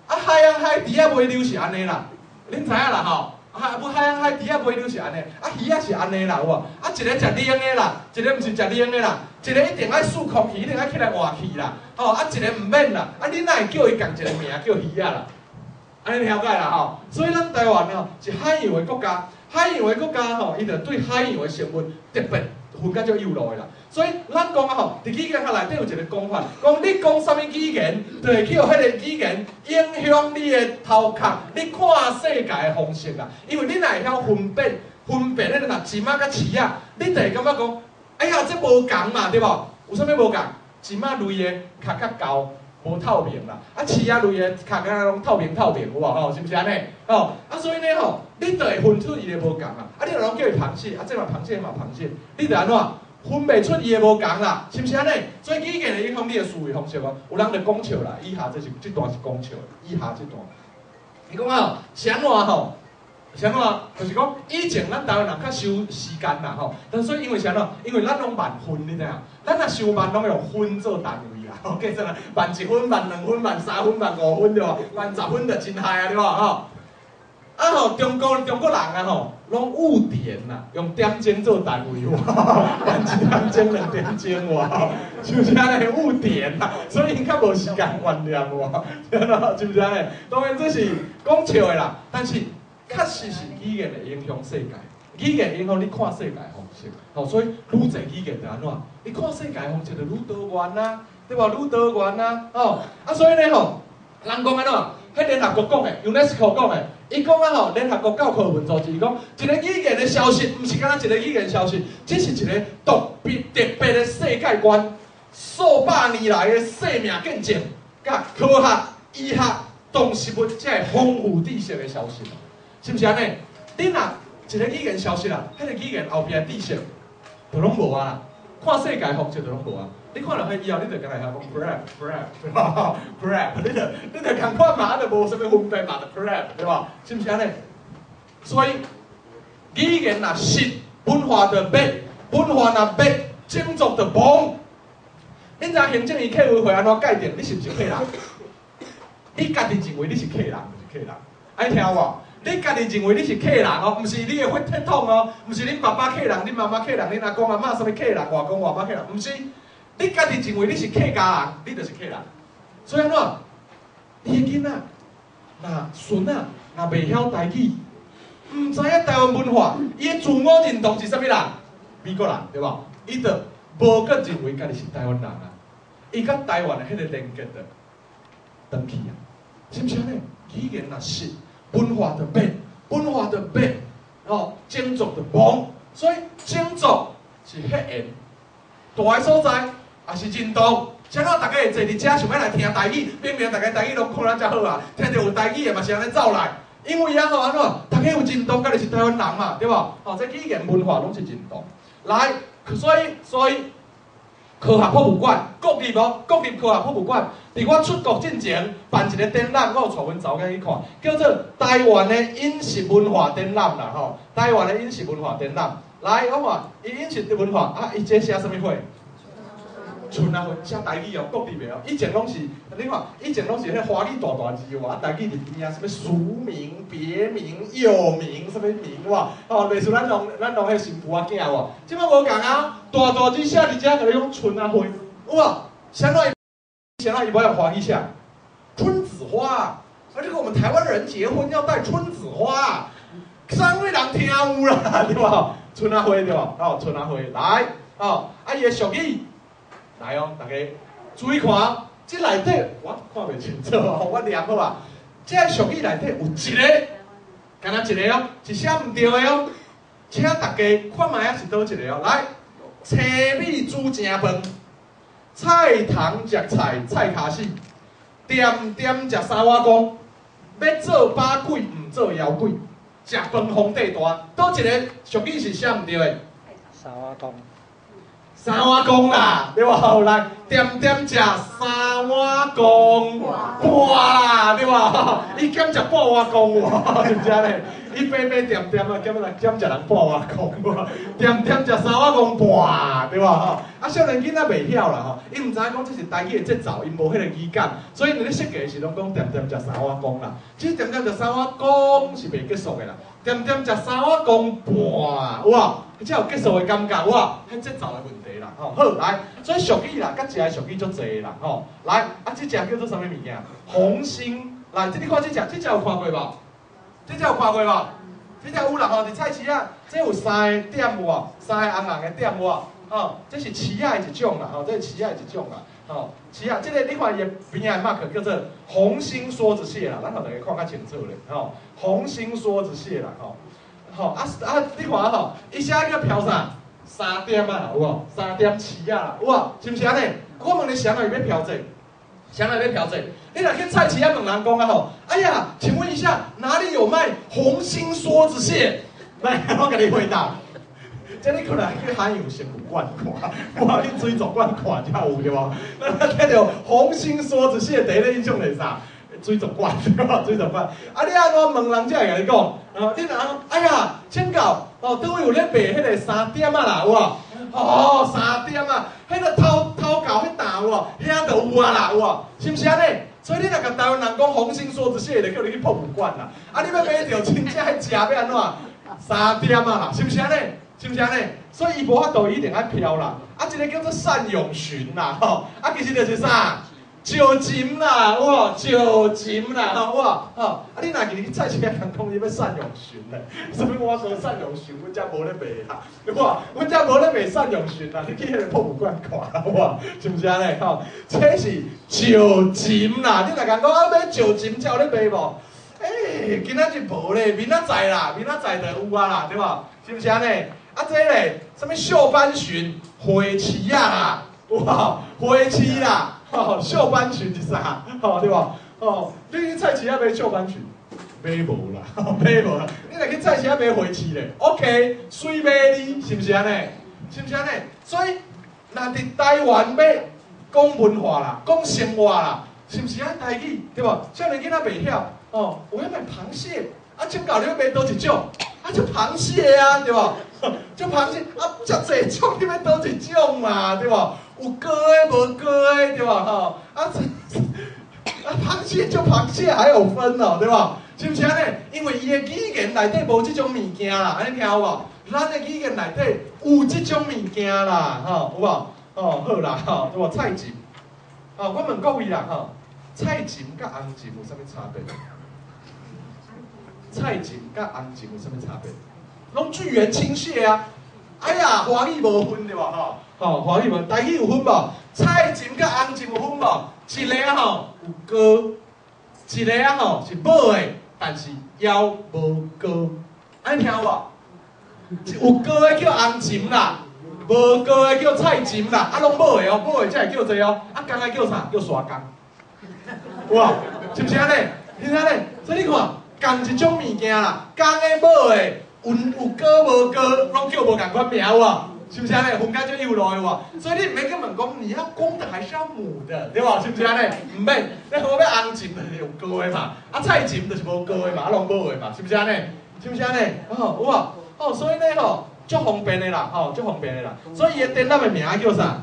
啊，海翁、海豬仔尾溜是按呢啦，恁知影啦吼？啊，無海翁海豬仔尾溜是按呢，啊，魚仔是按呢啦，有無？啊，一個食冷的啦，一個毋是食冷的啦，一個一定愛輸空氣，一定愛起來換氣啦，吼，啊，一個毋免啦，啊，你哪會叫伊仝一個名叫魚仔啦？按呢了解啦吼。所以咱台灣吼是海洋的國家，海洋的國家吼，伊就對海洋的生物特別分較足幼路的啦。所以咱講啊吼，佇語言學內底有一个講法，講你講啥物語言，就會去予彼个語言影響你的頭殼，你看世界的方式啦。因為你若會曉分辨，分辨彼个若針仔佮刺仔，你就會感覺講，哎呀，這無仝嘛，對無？有啥物無仝？針仔類的殼較厚，無透明啦。啊，刺仔類的殼敢若攏透明透明，有無吼？是毋是按呢？吼，啊，所以呢吼，你就會分出伊的無仝啊。啊，你若攏叫伊螃蟹，啊，這嘛螃蟹，彼嘛螃蟹，你就按怎？分袂出伊的無仝啦，是毋是按呢？所以語言會影響你的思維方式哦。有人就講笑啦，以下這是這段是講笑的，以下這段，伊講啊，是按怎吼？是按怎？就是講以前咱台灣人較收時間啦吼，但所以因為是按怎？因為咱攏慢分，你知影？咱若收慢攏用分做單位啦，吼，計算啊，慢一分、慢兩分、慢三分、慢五分對無？慢十分就真害啊，對無？吼。啊吼，中國中國人啊吼，攏誤點啦，用點鐘做單位，慢一點鐘、兩點鐘哇，是毋是按呢？誤點啦，所以𪜶較無時間觀念哇，是毋是按呢？當然這是講笑的啦，但是確實是語言會影響世界。語言影響你看世界方式，吼，所以愈濟語言就按怎？你看世界方式就愈多元啊，對無？愈多元啊，吼！啊，所以呢吼，人講按怎？彼聯合國講的，UNESCO 講的，伊講啊吼，聯合國教科文組織伊講，一個語言的消失，毋是干焦一個語言消失，這是一個特別特別的世界觀，數百年來的生命見證，佮科學、醫學、動植物這个豐富知識的消失，是毋是按呢？你若一個語言消失啦，彼個語言後壁的知識就攏無啊啦，看世界方式就攏無啊。你看著彼以後，你就干焦會曉講 crab crab crab，你就仝款嘛，就無啥物分別嘛，就 crab 對無？是毋是按呢？所以語言若失，文化就滅；文化若滅，種族就亡。恁知行政院客委會按怎界定？你是毋是客人？你家己認為你是客人，毋是客人？愛聽無？你家己認為你是客人哦，毋是你的血統哦，毋是恁爸爸客人、恁媽媽客人、恁阿公阿嬤啥物客人、外公外媽客人，毋是。你家己認為你是客家人，你就是客人。所以按怎？你的囡仔、若孫仔若袂曉台語，毋知影台灣文化，伊的自我認同是啥物人？美國人對無？伊就無閣認為家己是台灣人啊！伊佮台灣的彼個連結就斷去啊！是毋是按呢？語言若失，文化就滅，文化就滅，哦，種族就亡。所以種族是血緣，蹛的所在，也是認同。啥物大家會坐佇遮想欲來聽台語，明明逐家台語攏講咱遮好啊，聽著有台語的嘛是按呢走來，因為啊吼按怎，大家有認同，家己是台灣人嘛，對無？吼，這語言文化攏是認同。來，所以科學博物館，國立哦，國立科學博物館，佇我出國進前辦一個展覽，我有帶阮查某囝去看，叫做台灣的飲食文化展覽啦吼，台灣的飲食文化展覽。來，我看伊飲食文化啊，伊這寫啥物花？春仔花，寫台語哦，國立的哦。以前攏是，你看，以前攏是彼華語大大字有無？啊，台語佇邊仔，啥物俗名、別名、又名，啥物名哇？哦，類似咱弄彼新婦仔囝無？這擺無仝啊，大大字寫佇遮，共你講春仔花，有無？啥物？啥物伊無用華語寫？春紫花，啊，這個我們台灣人結婚要帶春紫花，啥物人聽有啦，對無？春仔花對無？哦，春仔花來，哦，啊伊的俗語。來哦，大家注意看，這內底我看袂清楚哦，我念好啊。這個俗語內底有一个，干焦一个哦，是寫毋對的哦，請大家看覓仔是佗一个哦。來，青米煮誠飯，菜蟲食菜菜跤死，恬恬食三碗公，欲做飽鬼毋做枵鬼，食飯皇帝大，佗一个俗語是寫毋對的？三碗公。三碗公啦，對無？來，恬恬食三碗公半啦，對無？伊減食半碗公喎，是毋是按呢？伊白白恬恬啊，減來減食人半碗公喎，恬恬食三碗公半，對無？吼，啊，少年囡仔袂曉啦吼，伊毋知影講這是台語的節奏，伊無彼個語感，所以佇咧設計時攏講恬恬食三碗公啦。其實恬恬食三碗公是袂結束的啦，恬恬食三碗公半，有無？才有結束的感覺，有無？彼節奏的問題啦，吼。好，來，所以俗語啦，佮食的俗語足濟啦，吼。來，啊，這隻叫做啥物物件？紅心，來，這你看這隻，這隻有看過無？這隻有看過無？這隻有啦吼，佇菜市仔，這有三个點有無？三个紅紅的點有無？吼，這是翅仔的一種啦，吼，這是翅仔的一種啦，吼，翅仔，這個你看伊的邊仔的 mark 叫做紅心梭子蟹啦，咱予大家看較清楚咧，吼，紅心梭子蟹啦，吼，吼，啊啊，你看吼，伊寫叫飄啥？三點仔啦，有無？三點翅仔啦，有無？是毋是按呢？我問你，誰來欲飄這？誰來欲飄這？你若去菜市仔問人講啊吼，哎呀，請問一下，哪裡有賣紅心梭子蟹？來，我共你回答。這你可能去海洋生物館看，無去水族館看才有對無？咱聽著紅心梭子蟹，第一個印象是啥？水族館對無？水族館。啊，你按怎問人才會共你講？哦，你若講，哎呀，請教，哦，佗位有咧賣彼個三點仔啦，有無？哦，三點仔，彼個頭頭到彼擔有無？遐就有啊啦，有無？是毋是按呢？所以你若共台灣人講紅心梭子蟹，就叫你去博物館啦。啊，你欲買著真正彼食欲按怎？三點仔啦，是毋是按呢？是毋是按呢？所以伊無法度，伊一定愛飄啦。啊，這個叫做單永巡啦，吼。啊，其實就是啥？石蟳啦，有無？石蟳啦，吼，有無？吼，啊！你若去菜市仔人講伊欲蒜蓉鱘咧，啥物我說蒜蓉鱘，阮遮無咧賣啦，有無？阮遮無咧賣蒜蓉鱘啦，你去彼個博物館看啦，有無？是毋是按呢？吼，這是石蟳啦，你若共講啊欲石蟳，遮有咧賣無？欸，今仔日無咧，明仔載啦，明仔載就有啊啦，對無？是毋是按呢？啊，這咧，啥物秀斑鱘、花翅仔啦，有無？花翅啦。吼，秀斑鱘是啥？吼，對無？吼，你去菜市仔買秀斑鱘，買無啦，買無啦。你若去菜市仔買花翅咧，OK，媠買你，是毋是按呢？是毋是按呢？所以，若佇台灣欲講文化啦，講生活啦，是毋是愛台語？對無？少年囡仔袂曉，哦，我欲買螃蟹，啊，請教你欲買佗一種？啊，就螃蟹啊，對無？就螃蟹，啊，遮濟種，你欲佗一種嘛，對無？有膏的無膏的，對無？吼，啊，啊，螃蟹就螃蟹還有分哦，對無？是毋是按呢？因為伊的語言內底無這種物件啦，按呢聽有無？咱的語言內底有這種物件啦，吼，有無？哦，好啦，吼，對無？菜蟳，哦，我問各位啦，吼，菜蟳佮紅蟳有啥物差別？菜蟳佮紅蟳有啥物差別？攏巨源青蟹啊！哎呀，華語無分對無？吼，吼，華語無，台語有分無？菜蟳佮紅蟳有分無？一个吼有膏，一个啊吼是母的，但是枵無膏。按呢聽有無？有膏的叫紅蟳啦，無膏的叫菜蟳啦，啊攏母的哦，母的才會叫這哦，啊公的叫啥？叫沙公。有無？是毋是按呢？是毋是按呢？所以你看，仝一種物件啦，公的母的，有膏無膏，攏叫無仝款名有無？是毋是按呢？分甲足幼路的無？所以你毋免去問講你要公的還是要母的，對無？是毋是按呢？毋免，你講欲紅蟳就是有膏的嘛，啊菜蟳就是無膏的嘛，啊攏母的嘛，是毋是按呢？是毋是按呢？哦，有無？哦，所以呢吼，足方便的啦，吼，足方便的啦。所以伊的展覽的名叫啥？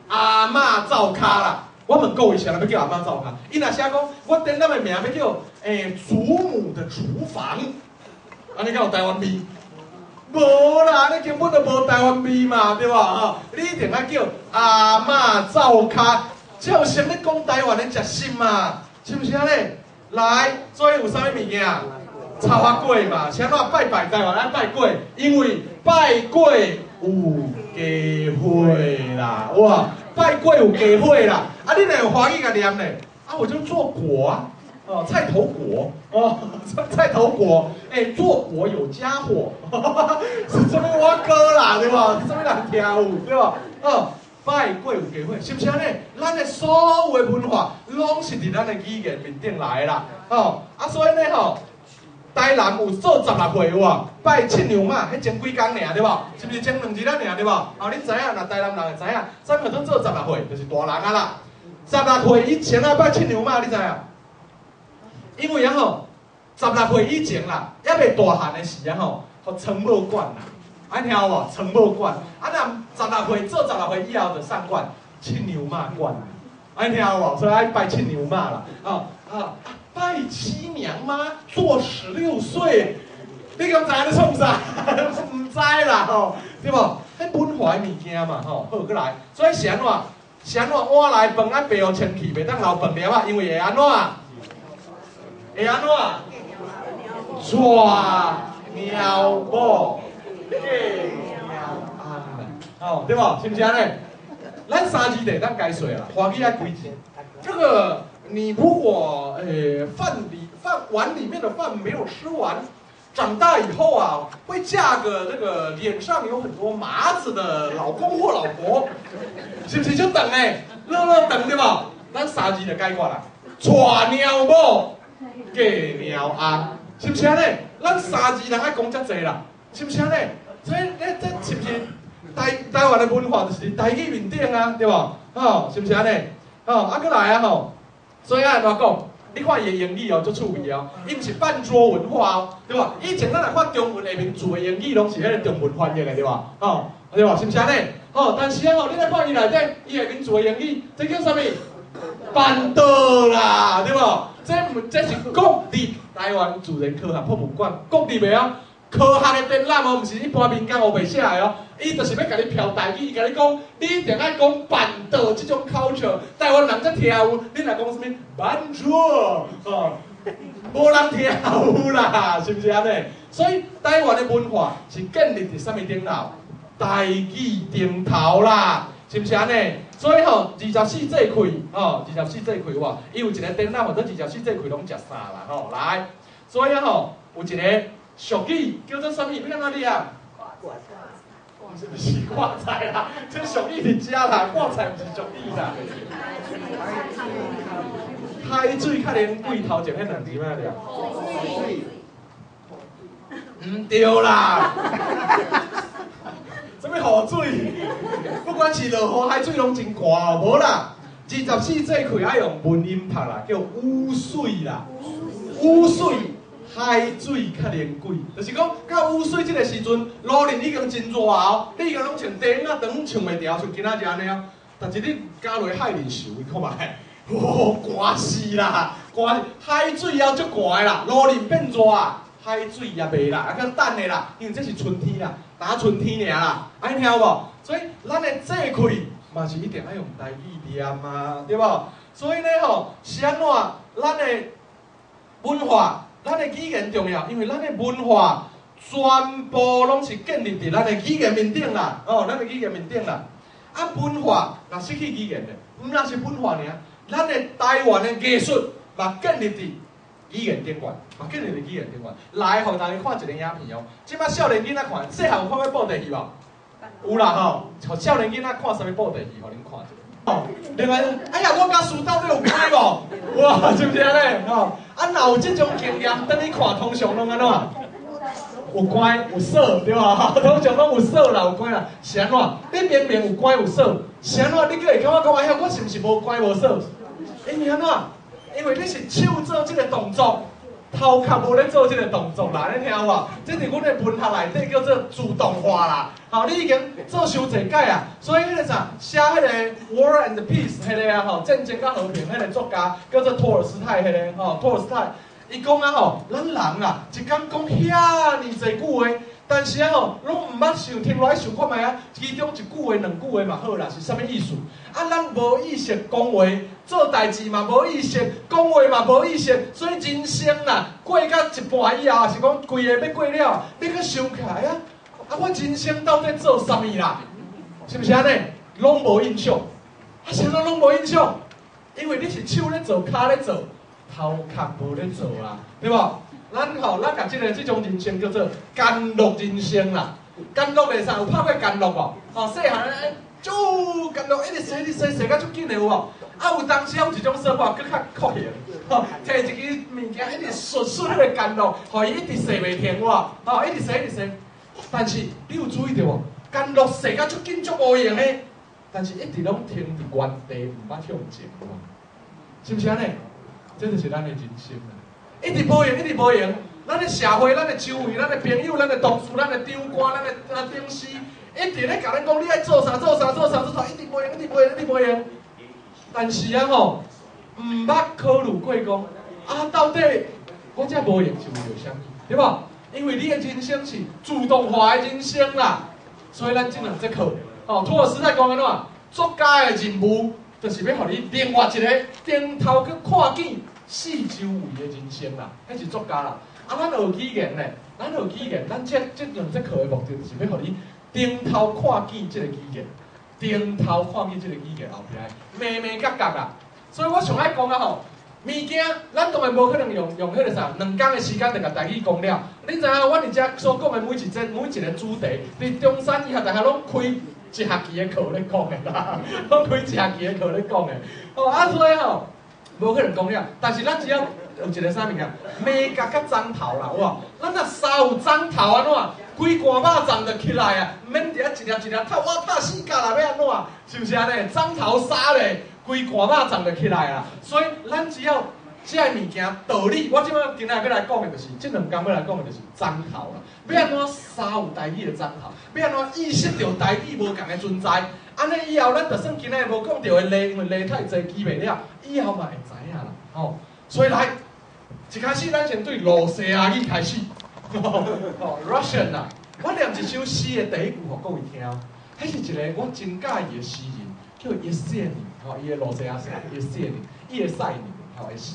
阿嬤灶跤啦。我問各位，啥人欲叫阿嬤灶跤？伊若寫講，我展覽的名欲叫祖母的廚房，按呢敢有台灣味？無啦，你根本就無台灣味嘛，對無？吼，你一定愛叫阿嬤灶跤，才有啥物講台灣的食食嘛，是毋是按呢？來，所以有啥物物件？草仔粿嘛，是按怎拜拜台灣愛拜粿？因為拜粿有家伙啦，哇！拜粿有家伙啦，啊！你若用華語共念咧，啊，我就做粿啊，哦，菜頭粿，哦，菜頭粿，欸，做粿有家伙，是啥物我哥啦，對無？啥物人聽有，對無？哦，拜粿有家伙，是毋是按呢？咱的所有的文化，攏是佇咱的語言面頂來的啦，哦，啊，所以呢吼，台南有做16歲有無？拜七娘媽，彼前幾工爾對無？是毋是前兩日仔爾對無？哦，恁知影，若台南人會知影，啥物叫做做十六歲，就是大人啊啦。十六歲以前啊拜七娘媽，你知影？因為啊吼，十六歲以前啦，猶未大漢的時啊吼，予床母管啦。按呢聽有無？床母管。啊，若十六歲做十六歲以後就啥管，七娘媽管。按呢聽有無？所以愛拜七娘媽啦。哦啊。拜七娘媽做16歲，你敢知影咧創啥？毋知啦吼，對無？彼文化的物件嘛吼，好，閣來。所以是按怎？是按怎？碗內飯愛白予清氣，袂當留飯粒仔，因為會按怎？會按怎？娶貓某嫁貓翁哦，對無？是毋是按呢？咱三字就會當解說啦，華語愛幾字？這個。你如果飯裡飯碗裡面的飯沒有吃完，長大以後啊，會嫁個這個臉上有很多麻子的老公或老婆，是毋是足長的？落落長對無？咱三字就解決啦，娶貓某，嫁貓翁，是毋是按呢？咱三字人愛講遮濟啦，是毋是按呢？所以你這是毋是台灣的文化就是台語面頂啊，對無？吼，是毋是按呢？吼，啊，閣來啊吼。所以按怎講？你看伊的英語哦，足趣味哦。伊毋是辦桌文化哦，對無？以前咱若看中文下面字的英語，攏是彼個中文翻譯的，對無？吼，對無？是毋是按呢？吼，但是啊吼，你來看伊內底，伊下面字的英語，這叫啥物？辦桌啦，對無？這毋這是國立台灣自然科學博物館國立的哦，科學的展覽哦，毋是一般民間烏白寫的哦，伊就是欲共你飄台語，共你講，你一定愛講辦桌這種 culture，台灣人才聽有。你若講啥物辦桌，吼，無人聽有啦，是毋是按呢？所以台灣的文化是建立佇啥物頂頭？台語頂頭啦，是毋是按呢？所以吼，二十四節氣，吼，二十四節氣哇，伊有一個展覽，號做二十四節氣攏食啥啦，吼，來，所以吼，有一個俗語叫做啥物？欲按怎念？毋是毋是掛菜啦，這俗語佇遮啦，掛菜毋是俗語啦。海水較冷貴頭前彼兩字欲按怎念？毋對啦，啥物雨水？不管是落雨海水攏真寒哦，無啦。二十四節氣愛用文音讀啦，叫雨水啦，雨水。海水較冷貴，就是講到雨水這个時陣，路面已經真熱哦，你已經攏穿短仔長穿袂牢，像今仔日按呢哦。但是你加落海裡游，你看覓，哦，寒死啦！寒海水猶足寒的啦，路面變熱啊，海水也袂啦，啊，閣等的啦，因為這是春天啦，焦春天爾啦，愛聽有無？所以咱的節氣嘛是一定愛用台語念啊，對無？所以呢吼，是按怎？咱的文化。咱的語言重要，因為咱的文化全部攏是建立佇咱的語言面頂啦，哦，咱的語言面頂啦。啊，文化若失去語言的，毋但是文化爾，咱的台灣的藝術嘛建立佇語言頂懸，嘛建立佇語言頂懸。來，予大家看一个影片哦。這擺少年囡仔看，細漢有看過布袋戲無？有啦吼，予少年囡仔看啥物布袋戲，予恁看一下。哦，另外，哎呀，我佮師到底有關無？哇，是毋是按呢？吼，啊，若有這種經驗，等你看通常攏按怎？有關有鎖，對無？通常攏有鎖啦，有關啦，是按怎？你明明有關有鎖，是按怎？你閣會感覺講，哎呀，我是毋是無關無鎖？因為按怎？因為你是手做這个動作，頭殼無咧做這个動作啦，你聽有無？這佇阮的文學內底叫做自動化啦。吼，你已經做傷濟擺啊，所以彼个啥，寫彼个《War and Peace》彼个啊吼，戰爭佮和平彼个作家叫做托爾斯泰彼个吼，托爾斯泰，伊講啊吼，咱人啊，一工講遐爾濟句話，但是啊吼，攏毋捌想停落來想看覓啊，其中一句話、兩句話嘛好啦，是啥物意思？啊，咱無意識講話，做代誌嘛無意識，講話嘛無意識，所以人生啦，過到一半以後，抑是講規个欲過了，你閣想起來啊，啊，我人生到底做啥物啦？是毋是按呢？攏無印象，啊，啥物攏無印象？因為你是手咧做，跤咧做，頭殼無咧做啊，對無？咱吼，咱共這个這種人生叫做甘露人生啦。甘露袂使有拍過甘露無？吼，細漢就甘露一直洗，一直洗，洗甲足緊的有無？啊，有當時有一種說法閣較酷型，吼，提一支物件一直唰唰彼个甘露，予伊一直洗袂停哇，吼，一直洗一直洗。但是你有注意著無？甘露洗甲足緊足無閒的，但是一直攏停佇原地，毋捌向前，是毋是按呢？這就是咱的人生啊！一直無閒，一直無閒。咱的社會、咱的周圍、咱的朋友、咱的同事、咱的長官、咱的頂司，一直咧共咱講，你愛做啥做啥做啥做啥，一直無閒，一直無閒，一直無閒。但是啊吼，毋捌考慮過講，啊到底我這無閒是為著啥物？對無？因為你的人生是自動化的人生啦，所以咱這兩節課，哦，托爾斯泰講按怎？作家的任務就是欲予你另外一个頂頭去看見四周圍的人生啦，彼是作家啦。啊，咱學語言咧，咱學語言，咱這這兩節課的目的就是欲予你頂頭看見這个語言，頂頭看見這个語言後壁的眉眉角角啦。所以我上愛講啊吼，物件咱當然無可能用用彼个啥2工的時間就共台語講了。你知影阮佇遮所講的每一節每一个主題，佇中山醫學大學攏開一學期的課咧講的啦，攏開一學期的課咧講的。哦啊，所以吼，無可能講了。但是咱只要有一个啥物件，眉角佮鬃頭啦，有無？咱若捎有鬃頭按怎？規罐肉粽就起來啊，毋免佇遐一粒一粒透，我拍四角啦，欲按怎？是毋是按呢？鬃頭捎咧，規罐肉粽就起來啊。所以咱只要這个物件道理，我這擺今仔欲來講的就是，這2工欲來講的就是鬃頭啦。欲按怎捎有台語的鬃頭？欲按怎意識著台語無仝的存在？按呢以後，咱就算今仔無講著的例，因為例太濟記袂了，以後嘛會知影啦。吼，所以來，一開始咱先對露西亞語開始。吼，Russian 啦。我念一首詩的第一句，予各位聽。彼是一个我真佮意的詩人，叫葉謝尼，吼，伊的羅西亞姓葉謝尼，葉賽尼，吼的詩。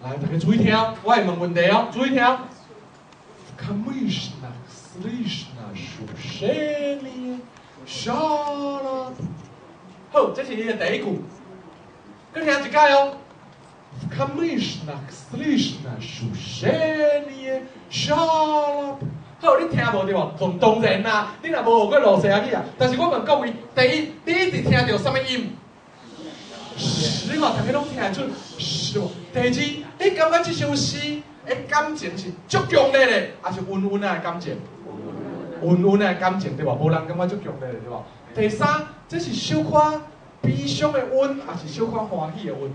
來，大家注意聽，我會問問題哦，注意聽。В камышах слышно шуршение шалап。好，這是伊的第一句。閣聽一擺哦。В камышах слышно шуршение шалап。好，你聽無對無？當當然啦，你若無學過羅西亞語啊。但是我問各位，第一，你一直聽著啥物音？你看，大家攏聽會出，是無？第二，你感覺這首詩的感情是足強烈的，抑是溫溫仔的感情？溫溫仔的感情對無？無人感覺足強烈的對無？第三，這是小可悲傷的韻，抑是小可歡喜的韻？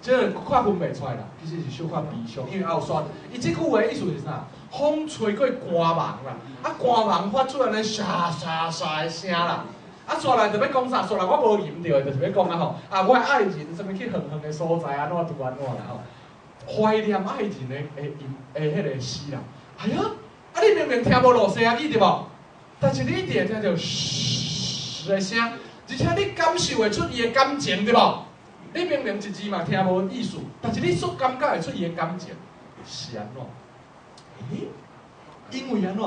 這個看分袂出來啦，其實是小可悲傷，因為後煞，伊這句話意思是啥？風吹過寒網啦，啊寒網發出按呢沙沙沙的聲啦，啊煞來就欲講啥？煞來我無吟著的，就是欲講啊吼，啊我的愛人啥物去遠遠的所在，按怎拄按怎啦吼，懷念愛人的音的彼個詩啦。哎呀，啊你明明聽無羅西亞語對無？但是你一定會聽著噓的聲，而且你感受會出伊的感情對無？你明明一字嘛聽無意思，但是你煞感覺會出伊的感情，是按怎？欸，因為按怎？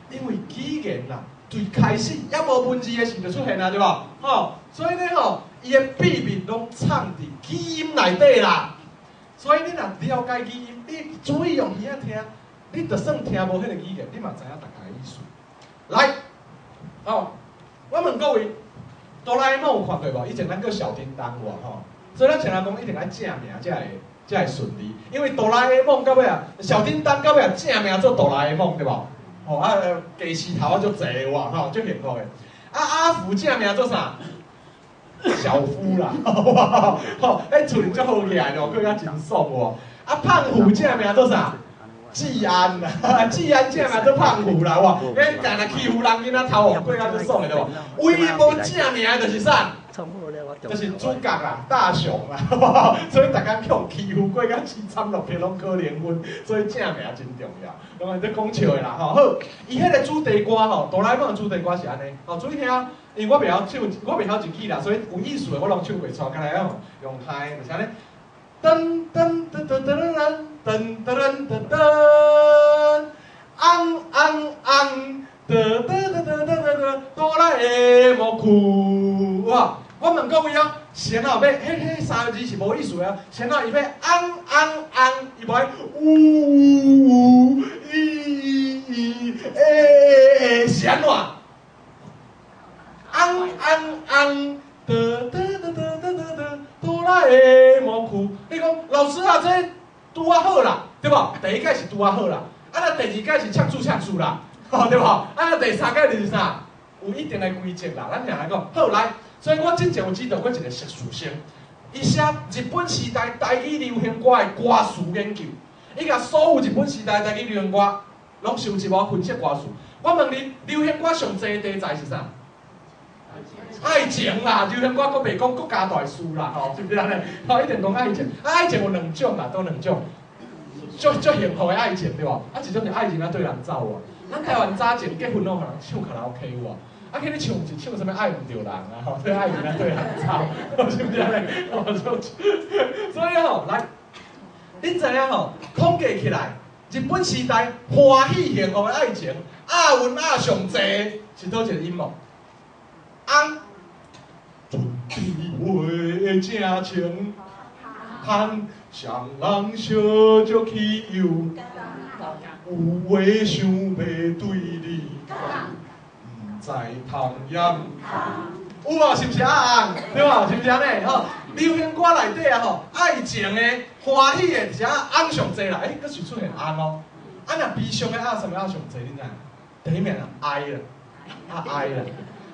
因為語言啦，對開始猶無文字的時就出現啊，對無？吼，所以呢吼，伊的秘密攏藏佇語音內底啦。所以你若了解語音，你注意用耳仔聽，你就算聽無彼個語言，你嘛知影大概意思。來，吼，我問各位，哆啦 A 夢有看過無？以前咱叫小叮當有無吼？所以咱常常講一定愛正名才會順利，因為哆啦 A 夢到尾啊，小叮當到尾啊正名做哆啦 A 夢對無？吼啊，家私頭仔足濟有無吼，足幸福的。啊阿福正名做啥？小夫啦，吼，彼厝裡足好起來咯，過甲真爽有無？啊胖虎正名做啥？志安啦，志安正名做胖虎啦，哇！彼干焦欺負人囡仔頭哦，過甲足爽的對無？唯一無正名的就是啥？就是主角啦，大雄啦，所以逐工予人欺負過甲凄慘落魄，攏可憐阮，所以正名真重要。攏係咧講笑的啦，吼。好，伊彼個主題歌吼，哆啦 A 夢的主題歌是按呢，吼，注意聽，因為我袂曉唱，我袂曉一句啦，所以有意思的我攏唱袂出來，干焦用用嗨，就是按呢。噔噔噔噔噔噔噔噔噔噔，昂昂昂，噔噔噔噔噔噔，哆啦 A 夢哭，哇！我問各位哦，是按怎欲，彼三個字是無意思的哦，是按怎伊欲昂昂昂，伊無愛嗚嗚咦咦欸欸，是按怎？昂昂昂，噔噔噔噔噔噔，哆啦 A 夢哭。你講老師啊，這拄仔好啦，對無？第一擺是拄仔好啦，啊若第二擺是唱出唱輸啦，吼對無？啊若第三擺就是啥？有一定的規則啦，咱聽來講，好來。所以我之前有指導過一個碩士生，伊寫日本時代台語流行歌的歌詞研究，伊共所有日本時代台語流行歌攏收集我分析歌詞。我問你，流行歌上濟的題材是啥？愛情啦，流行歌閣袂講國家大事啦，吼，是毋是按呢？吼，一定講愛情，啊，愛情有兩種啦，佗兩種？足足幸福的愛情對無？啊，一種是愛情啊對人走啊。咱台灣早前結婚攏予人唱卡拉 OK 有無？啊，去咧唱是唱啥物愛毋著人啊，吼，這愛情啊對人走，是毋是按呢？所以吼，來，恁知影吼，統計起來，日本時代歡喜幸福的愛情，押韻押上濟是佗一個音無？翁，陣話正情，盼雙人相祝去遊，有話想欲對你講，毋知通言。有無？是毋是押翁？對無？是毋是按呢？吼，流行歌內底啊吼，愛情的、歡喜的，是押翁上濟啦。欸，閣是出現翁哦。啊，若悲傷的押啥物押上濟？你知？第一名啊，哀啦，押哀啦。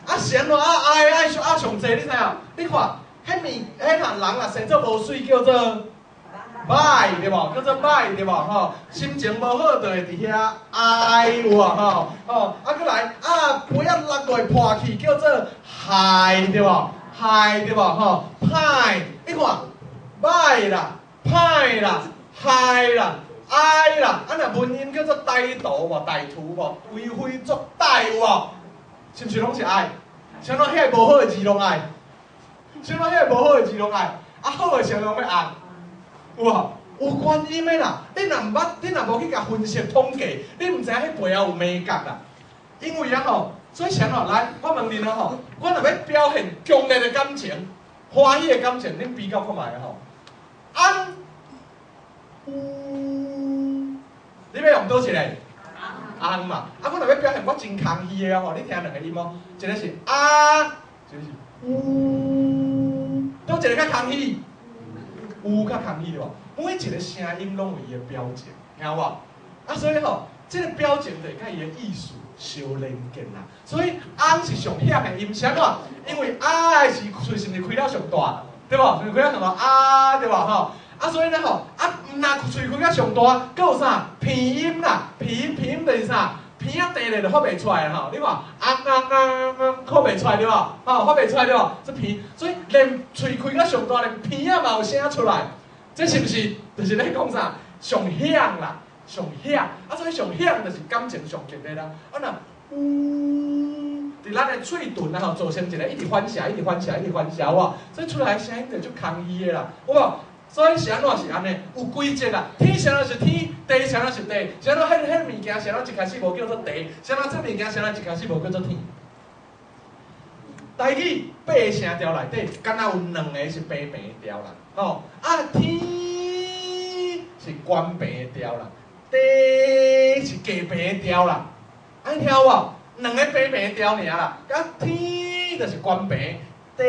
啊，是按怎押哀愛押上濟？你知影？你看，彼物，彼人若生做無媠，叫做歹，對無？叫做歹，對無？吼，心情無好，就會佇遐哀有無？吼，吼，啊，閣來，啊，杯仔落落破去，叫做害，對無？害，對無？吼，歹，你看，歹啦，歹啦，害啦，愛啦，啊若文音叫做歹徒無，歹徒無，為非作歹有無？是毋是攏是愛？啥物遐無好的字攏愛？啥物遐無好的字攏愛？啊好的啥攏欲紅？有無？有原因的啦！你若毋捌，你若無去共分析統計，你毋知影彼背後有眉角啦。因為啊吼，所以啥喏，來，我問恁啊吼，我若欲表現強烈的感情、歡喜的感情，恁比較看覓啊吼？安，有，你欲用佗一个？紅嘛。啊，我若欲表現我真空虛的吼，你聽兩個音哦，一個是啊，一個是有，佗一個較空虛？有較空虛對無？每一個聲音攏有伊的表情，聽有無？啊，所以吼，這個表情就會佮伊的意思相連結啦。所以紅是上響的音，是按怎？因為啊的時喙是毋是開了上大，對無？是毋是開了上大啊，對無？吼啊，所以呢吼，啊，毋若喙開了上大，閣有啥？鼻音啦，鼻音鼻音就是啥？鼻仔甜咧就發袂出來吼，你看，啊啊啊啊，發袂出來對無？吼，發袂出來對無？這鼻，所以連喙開了上大，連鼻仔嘛有聲出來，這是毋是就是咧講啥？上響啦，上響，啊，所以上響就是感情上強烈啦。啊若有，佇咱的喙唇啊吼，造成一個一直反射，一直反射，一直反射，有無？所以出來的聲音就足空虛的啦，有無？所以是按怎是按呢？有規則啦，天啥物是天，地啥物是地，啥物彼物件啥物一開始無叫做地，啥物這物件啥物一開始無叫做天。台語八個聲調內底，敢若有兩個是平平的調啦，吼啊天是懸平的調啦，地是低平的調啦，按聽有無？兩個平平的調爾啦，佮天就是懸平，地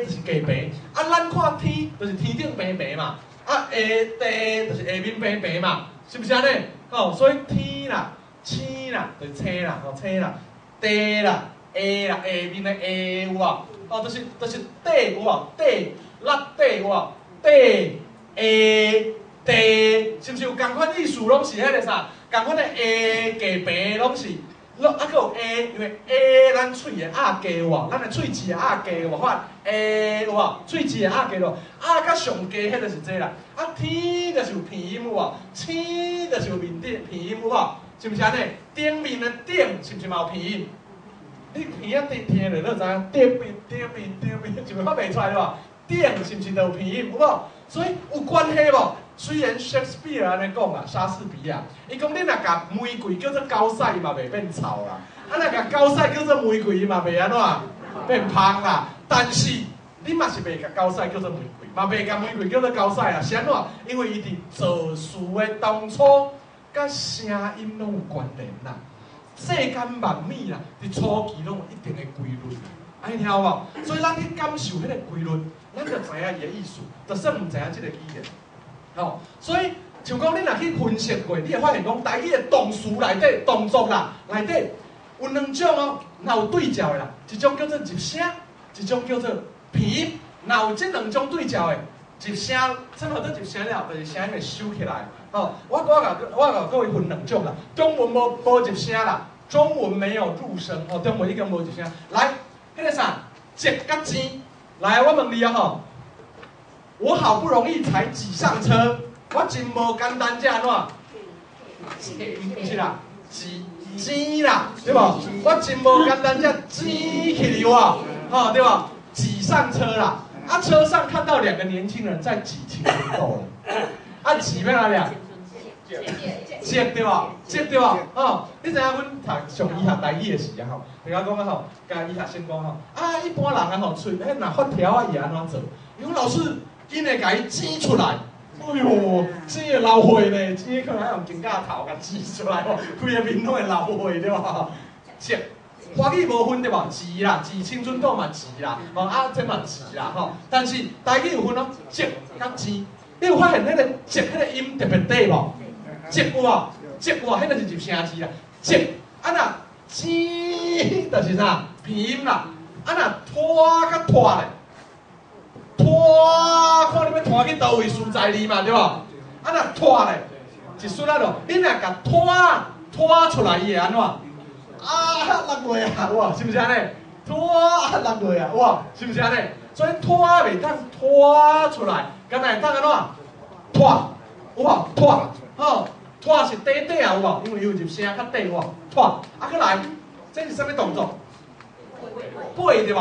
就是低平。啊，咱看天就是天頂平平嘛，啊下地就是下面平平嘛，是毋是按呢？吼，所以天啦、星啦，就是星啦，吼星啦，地啦、下啦，下面的下有無？哦，就是地有無？地落地有無？地下地，是毋是有仝款意思？攏是彼個啥？仝款的下低平攏是。攏啊，閣有下，因為下咱喙會壓低有無？咱的喙齒會壓低有無？看下有無？喙齒會壓低咯，壓較上低，彼就是這啦。啊，天就是有鼻音有無？星就是有面頂鼻音有無？是毋是按呢？頂面的頂是毋是嘛有鼻音？你鼻仔聽聽落，你就知影頂面頂面頂面，是毋是發袂出來對無？頂是毋是就有鼻音有無？所以有關係無？雖然 Shakespeare 按呢講啊，莎士比亞，伊講你若共玫瑰叫做狗屎嘛袂變臭啦，啊若共狗屎叫做玫瑰嘛袂按怎變芳啦。但是你嘛是袂共狗屎叫做玫瑰，嘛袂共玫瑰叫做狗屎啦。是按怎？因為伊佇造詞的當初，佮聲音攏有關聯啦。世間萬物啦，佇初期攏有一定的規律，按呢聽有無？所以咱去感受彼個規律，咱就知影伊的意思，就算毋知影這個語言。吼，所以像講你若去分析過，你會發現講台語的動詞內底動作啦，內底有兩種哦，若有對照的啦，一種叫做入聲，一種叫做鼻音。若有這兩種對照的入聲，啥物叫做入聲了？就是聲音會收起來。吼，我共各位分兩種啦，中文無入聲啦，中文沒有入聲，吼，中文已經無入聲。來，彼個啥，擠佮擠，來，我問你啊吼。我好不容易才擠上車，我真無簡單，才按怎？毋是啦，擠擠啦，對無？我真無簡單才擠起來哇，吼對無？擠上車啦，啊車上看到兩個年輕人在擠青春痘了，啊擠欲按怎念？擠對無？擠對無？哦，你知影阮讀上醫學台語的時啊吼，就共講啊吼，共醫學生講吼，啊一般人啊吼，喙彼若發條啊，伊會按怎做？伊講老師。緊會共伊擠出來，哎喲，擠會流血呢，擠可能愛用指甲頭共擠出來，規个面攏會流血對無？擠，華語無分對無？擠啦，擠青春痘嘛擠啦，吼啊這嘛擠啦吼。但是台語有分哦，擠佮擠，你有發現彼個擠彼個音特別短無？擠有無？擠有無？彼個是入聲字啦。擠啊若擠就是啥？鼻音啦。啊若拖佮拖咧？拖，看你欲拖去佗位所在哩嘛，對無？啊若拖咧，一出來咯，你若共拖拖出來，伊會按怎？啊落落啊，有是毋是按呢？拖啊落落啊，有是毋是按呢？所以拖袂當拖出來，敢若會當按怎？拖，有無？拖，吼，吼，拖是短短啊，有無？因為有入聲較短有無？拖，啊，閣來，這是啥物動作？飛對無？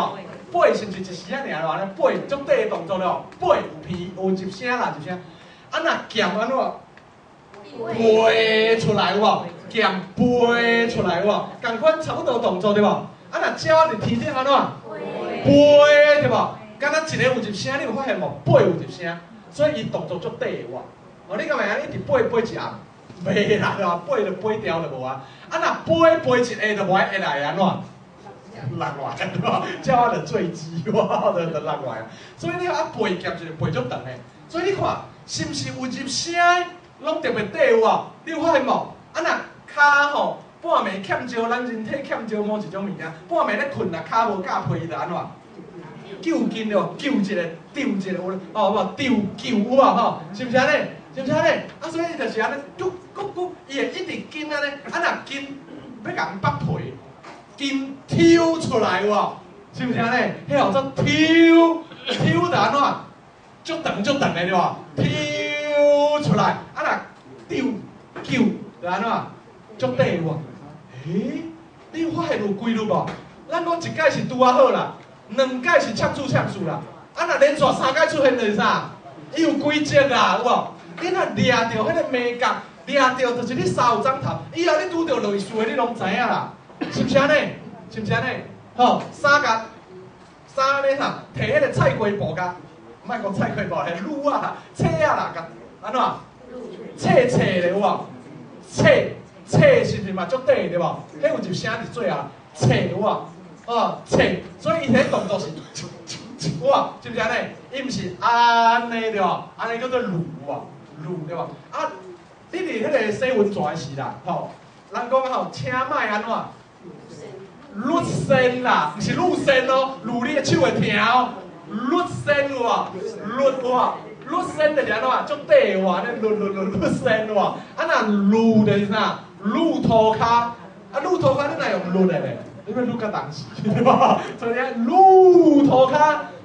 飛是毋是一時仔爾爾呢？飛足短的動作了，飛有鼻有入聲啦，入聲。啊，若劍按怎？飛出來有無？劍飛出來有無？仝款差不多動作對無？啊，若鳥仔佇天頂按怎？飛對無？敢若一个有入聲，你有發現無？飛有入聲，所以伊動作足短的有無？哦，你敢會按呢一直飛飛一暗？袂啦，對無？飛就飛掉就無啊。啊，若飛飛一下就無愛下來會按怎？落來對無？鳥仔就墜機，哇，就落來。所以你啊飛劍就是飛足長的。所以你看，是毋是有入聲攏特別短有無？你有發現無？啊，若跤吼，半暝欠尿，咱人體欠尿某一種物件，半暝咧睏若跤無咬皮，就按怎？揪筋對無？揪一下，丟一下，有哦無？丟揪有無吼？是毋是按呢？是毋是按呢？啊，所以就是按呢，咕咕咕，伊會一直緊按呢，啊若筋欲共剝皮，筋抽出來有無？是毋是按呢？彼號做抽，抽就按怎？足長足長的對無？抽出來，啊若丟揪就按怎？足短有無？欸，你有發現有規律無？咱講一擺是拄仔好啦，兩擺是恰處恰處啦，啊若連續三擺出現就是啥？伊有規則啦，有無？你若掠著彼個眉角，掠著就是你捎有掌頭，以後你拄著類似的，你攏知影啦，是毋是按呢？是毋是按呢？吼，衫共衫咧啥？提彼個菜瓜布共，莫講菜瓜布，係擼仔啦、冊仔啦，共按怎？冊冊咧有無？冊冊是毋是嘛足短對無？彼有一聲佇最後，冊有無？哦，冊，所以伊彼動作是，有無？是毋是按呢？伊毋是按呢對無？按呢叫做擼有無？擼對無？啊，你佇彼個洗溫泉的時啦，吼，人講吼，請莫按怎？擼身啦，毋是擼身哦，擼你的手會疼哦。擼身有無？擼有無？擼身就是按怎？足短的話，按呢擼擼擼擼身有無？啊若擼就是啥？擼塗跤，啊擼塗跤你若用擼的咧？你欲擼到當時，對無？所以你擼塗跤，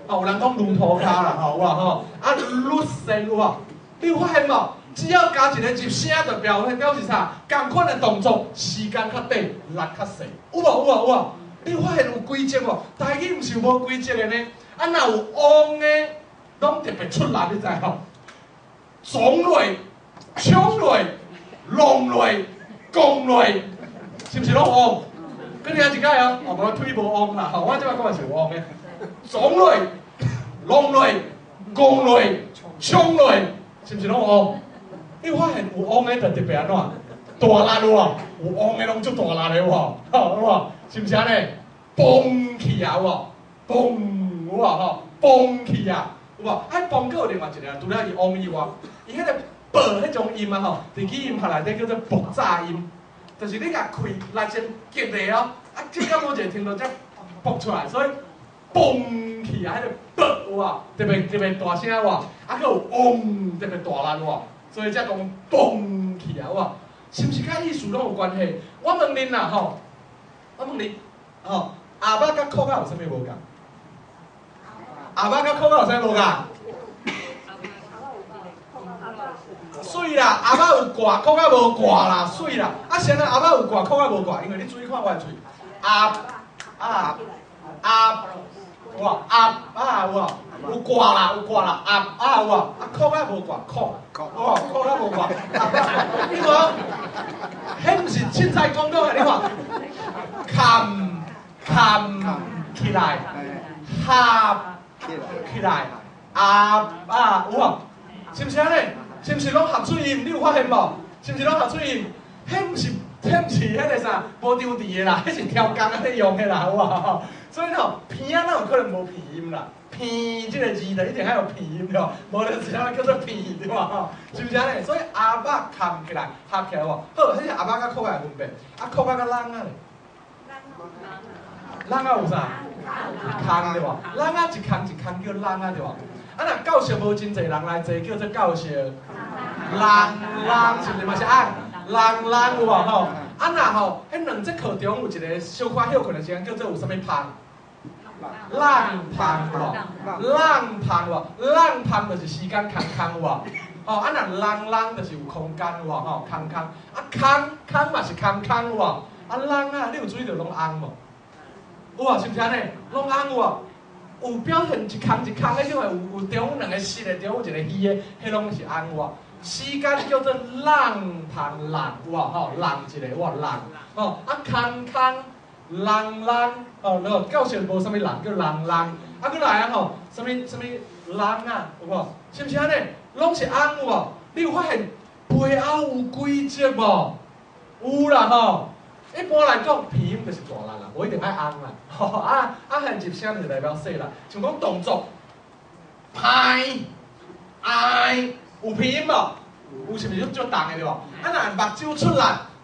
哦，有人講擼塗跤啦，吼，有無吼？啊，擼身有無？你有發現無？只要加一個入聲，就表示啥？仝款的動作，時間較短，力較細，有無？有無？有無？你有發現有規則無？台語毋是無規則的呢？啊，若有旺的，攏特別出力，你知無？撞落、衝落、弄落、摃落，是毋是攏旺？閣聽一擺哦，哦，無推無旺啦，吼，我這擺講的是有旺的。撞落、弄落、摃落、衝落，是毋是攏旺？你有發現有旺的就特別按怎？大力有無？有旺的攏足大力的有無？吼，有無？是毋是按呢？崩去啊有無？崩有無吼？崩去啊有無？啊，崩閣有另外一個，除了伊旺以外，伊彼個爆彼種音啊吼，佇語音學內底叫做爆炸音，就是你共氣力先激烈哦，啊，這到某一個程度才爆出來，所以崩去啊，彼個爆有無？特別特別大聲有無？啊，閣有嗡特別大力有無？所以才講崩去啊有無？是毋是佮意思攏有關係？我問恁啦吼，我問你吼，鴨仔佮摳仔有啥物無仝？鴨仔佮摳仔有啥物無仝？媠啦，鴨仔有掛，摳仔無掛啦，媠啦。啊，啥呢？鴨仔有掛，摳仔無掛，因為你注意看我的喙，鴨鴨鴨，有無？鴨啊有無？有掛啦，有掛啦，鴨啊有無？啊，摳仔無掛，摳，有無？摳仔無掛，你看，彼毋是凊彩講講的，你看，崁崁起來，合起來，鴨啊有無？是毋是按呢？是毋是攏合喙音？你有發現無？是毋是攏合喙音？彼毋是，彼毋是彼個啥無張持的啦，彼是調工按呢用的啦，有無？所以吼，鼻仔哪有可能無鼻音啦？鼻這個字就一定愛有鼻音對無？無就是啥叫做鼻對無？吼，是毋是按呢？所以鴨仔崁起來，合起來無？好，彼是鴨仔佮摳仔的分別。啊，摳仔佮籠仔咧？籠仔有啥？空對無？籠仔一空一空叫籠仔對無？啊，若教室無真濟人來坐，叫做教室籠籠，是毋是嘛是愛籠籠有無吼？啊，若吼，彼兩節課中有一個小可歇睏的時間，叫做有啥物芳？浪芳有無？浪芳有無？浪芳就是時間空空有無？吼，啊若籠籠就是有空間有無吼，空空，啊空空嘛是空空有無？啊籠仔，你有注意著攏尪無？有無？是毋是按呢？攏尪有無？有表現一空一空，彼種的有中有兩个實的，中有一个虛的，彼攏是尪有無？時間叫做浪旁浪有無？吼，浪一个有無？浪，吼，啊空空籠籠，哦，那個教室無啥物人叫籠籠，啊，閣來啊吼，啥物啥物籠仔，有無？是毋是按呢？攏是尪有無？你有發現背後有規則無？有啦吼。一般來講，鼻音就是大力啦，無一定愛尪啦。吼啊啊，銜入聲就代表細力。像講動作，歹、愛，有鼻音無？有是毋是足重的對無？啊，若目睭出力，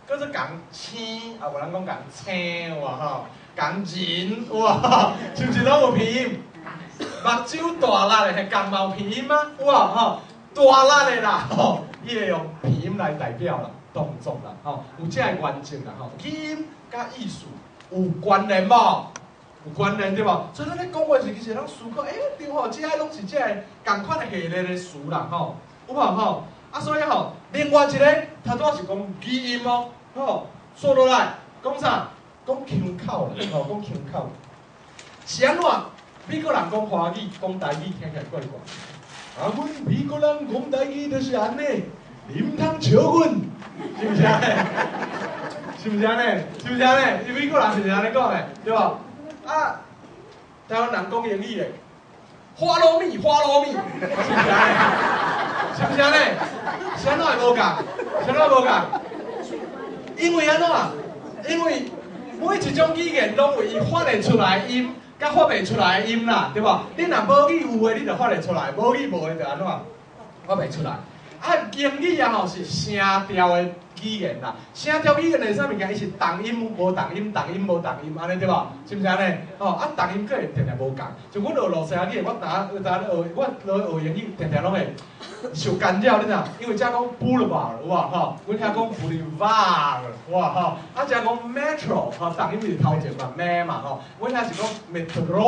閣做仝青，啊，有人講仝青有無吼？仝人有無？是毋是攏有鼻音？目睭大力的，係仝嘛有鼻音啊？有無吼？大力的啦，吼，伊會用鼻音來代表啦。動作啦，吼，有這个原則啦，吼，語音佮意思有關聯無？有關聯對無？所以咱咧講話時，其實攏思考，欸，對吼，這个攏是這个仝款的系列的詞啦，吼，有無吼？啊，所以吼，另外一個，頭拄仔是講語音哦，吼，說落來講啥？講腔口啦，吼，講腔口。是按怎？美國人講華語、講台語聽起來怪怪。啊，阮美國人講台語就是按呢，你毋通笑阮，是毋是按呢？是毋是按呢？是毋是按呢？伊美國人是毋是按呢講的，對無？啊，台灣人講英語的，Follow me，follow me，是毋是按呢？是毋是按呢？是按怎會無仝？是按怎無仝？因為按怎？因為每一種語言攏有伊發會出來音，佮發袂出來的音啦，對無？你若母語有的，你就發會出來；母語無的，就按怎？發袂出來。啊，英語啊吼是聲調的語言啦，聲調語言是啥物件？伊是重音無重音，重音無重音，按呢對無？是毋是按呢？吼啊，重音閣會定定無仝。像阮學露西亞語，我逐下逐下學，我落學英語，定定攏會受干擾，你知影？因為遮講 boulevard 有無吼？阮遐講 boulevard 有無吼？啊，遮講 metro 吼，重音是頭前嘛，me 嘛吼。阮遐是講 metro，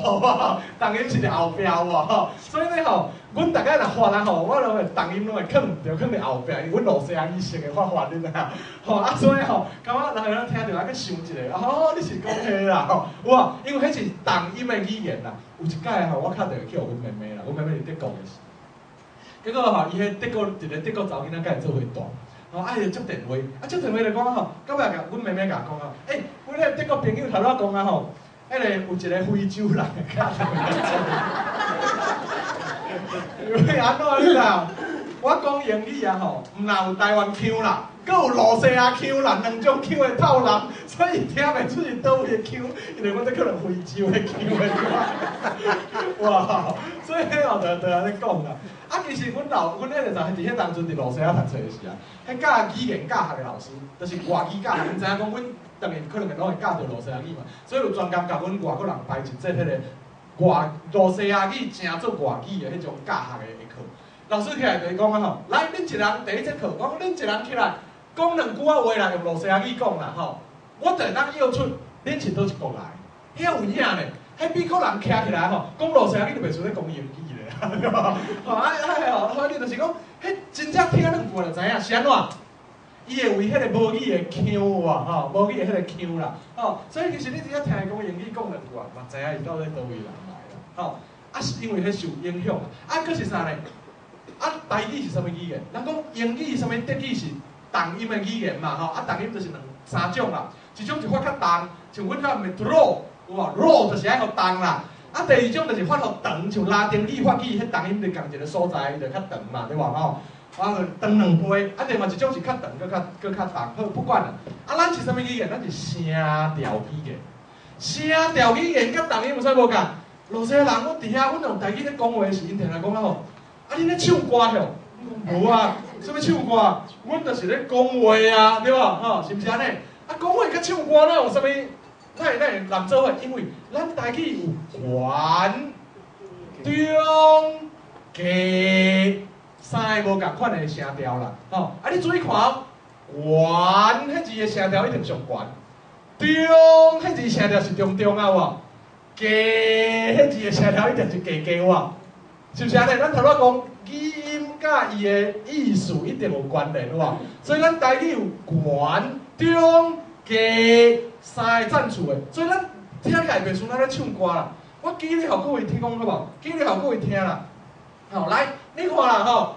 吼，重音是佇後壁有無吼？所以呢吼，阮逐擺若發啊吼，我攏會重音攏會囥毋著，囥佇後壁，因為阮露西亞語式的發法，你知影？吼啊，所以吼，感覺人會當聽著啊，閣想一下，哦，你是講彼啦吼，有無？因為彼是重音的語言啦。有一擺吼，我敲電話去予阮妹妹啦，阮妹妹佇德國的時，結果吼，伊彼德國一个德國查某囡仔佮伊做伙住，吼啊，伊就接電話，啊接電話就講吼，到尾共阮妹妹共講啊，欸，阮彼個德國朋友頭拄仔講啊吼，彼个有一个非洲人敲電話來。因為按怎你知？我講英語啊吼，毋但有台灣腔啦，閣有露西亞腔啦，兩種腔的透人，所以聽袂出是佗位的腔，因為阮這可能非洲的腔的。哇！所以彼吼就按呢講啦。啊，其實阮彼個就佇彼當陣佇露西亞讀冊的時啊，彼教語言教學的老師，就是外語教學，𪜶知影講阮當然可能會攏會教著露西亞語嘛，所以有專工共阮外國人排一節彼个外露西亞語成做外語的彼種教學的課。老師起來就講啊吼，來，恁一人第一節課，講恁一人起來講兩句仔話啦，用露西亞語講啦吼，我就會當臆出恁是佗一國來，遐有影咧，彼美國人徛起來吼，講露西亞語就袂輸咧講英語咧，對無？吼啊啊吼，所以你就是講，彼真正聽兩句就知影是按怎。伊會為彼个母語的腔有無吼，母語的彼个腔啦，吼，所以其實你只要聽伊講英語講兩句啊，嘛知影伊到底佗位人來啦，吼，啊是因為彼受影響，啊，閣是啥呢？啊，台語是啥物語言？人講英語啥物德語是重音的語言嘛，吼，啊，重音就是兩三種啦，一種是發較重，像阮遐 metro 有無？ro 就是愛予重啦。啊，第二種就是發予長，像拉丁語法語，彼重音佇仝一个所在，伊就較長嘛，對無吼？啊，長兩倍。啊，另外一種是較長，閣較重。好，不管啦。啊，咱是啥物語言？咱是聲調語言。聲調語言佮重音有啥無仝？露西亞人，阮佇遐，阮用台語咧講話時，𪜶定定講啊吼，啊，恁咧唱歌吼？無啊，啥物唱歌？阮就是咧講話啊，對無？吼，是毋是按呢？啊，講話佮唱歌哪有啥物？哪會連做伙？因為咱台語有懸、中、低三个無仝款的聲調啦，吼！啊，你注意看哦，懸彼字的聲調一定上懸，中彼字聲調是中中啊，有無？低彼字的聲調一定是低低有無？是毋是按呢？咱頭拄仔講語音佮伊的意思一定有關聯，有無？所以咱台語有懸、中、低三个層次的，所以咱聽起來袂像咱咧唱歌啦。我舉例予各位聽講好無？舉例予各位聽啦。好，來，你看啦吼，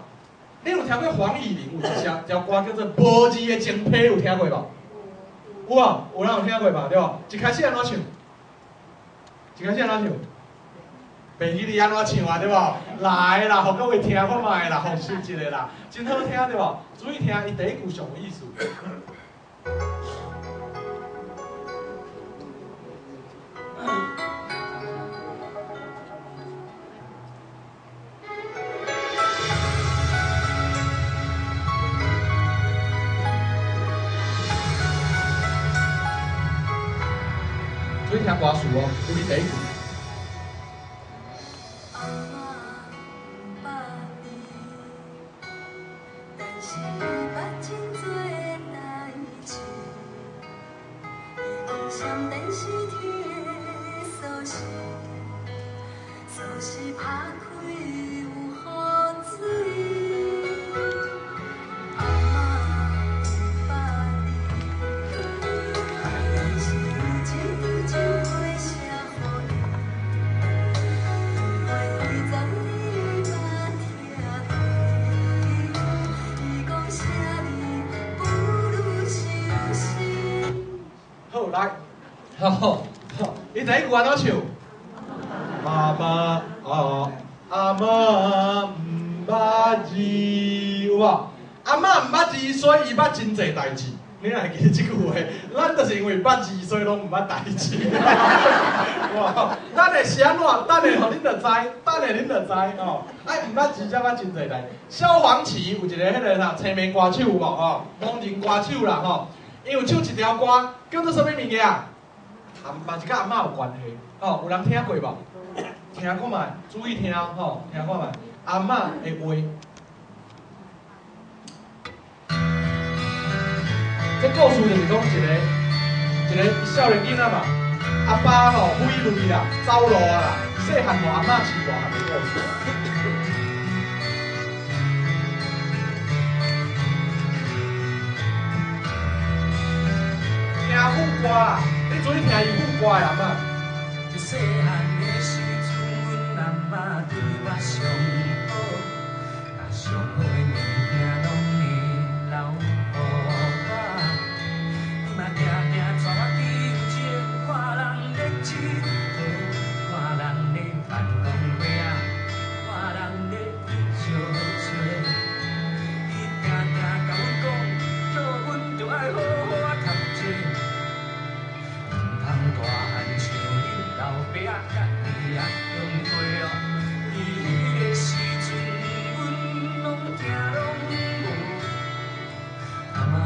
你有聽過黃乙玲有一首條歌叫做《無字的情批》，有聽過無？有無？有人有聽過吧？對無？一開始按怎唱？一開始按怎唱？袂記得按怎唱啊，對無？來啦，予各位聽看覓啦，復習一下啦，真好聽對無？注意聽，伊第一句上有意思。注意聽歌詞哦，注意第一句。阿嬤毋捌字，但是捌真濟代誌。伊講雙電視鐵鎖匙，鎖匙拍開有雨水。阿嬤毋捌字，但是有一張情批寫予伊。花開十年捌聽過，伊講啥字不如相思。好，來，好，好，伊第一句按怎唱？媽媽啊，阿嬤毋捌字，有無？阿嬤毋捌字，所以伊捌真濟代誌。你若會記得這句話？咱就是因為捌字，所以攏毋捌代誌。哇！等下是按怎？等下予恁就知，等下恁就知吼。愛毋捌字才捌真濟代。蕭煌奇有一个彼个啥催眠歌手有無吼？盲人歌手啦吼。伊有唱一條歌，叫做啥物物件？啊，嘛是佮阿嬤有關係，吼，有人聽過無？聽看覓，注意聽吼，聽看覓，阿嬤的話。這故事就是講一個少年囡仔嘛，阿爸吼毀雷啦，走路啊啦，細漢予阿嬤飼大漢的故事。聽副歌啦，你注意聽伊副歌的阿嬤。細漢的時陣，阮阿嬤對我上好，共上好的物件攏會留予我。伊嘛定定帶我去游街，看人咧𨑨迌，看人咧办公会仔，看人咧相揣。伊定定共阮講，叫阮著愛好好仔讀冊。毋通大漢像恁老爸仔佮你仔長過哦。彼个時陣，阮攏聽攏無。阿嬤，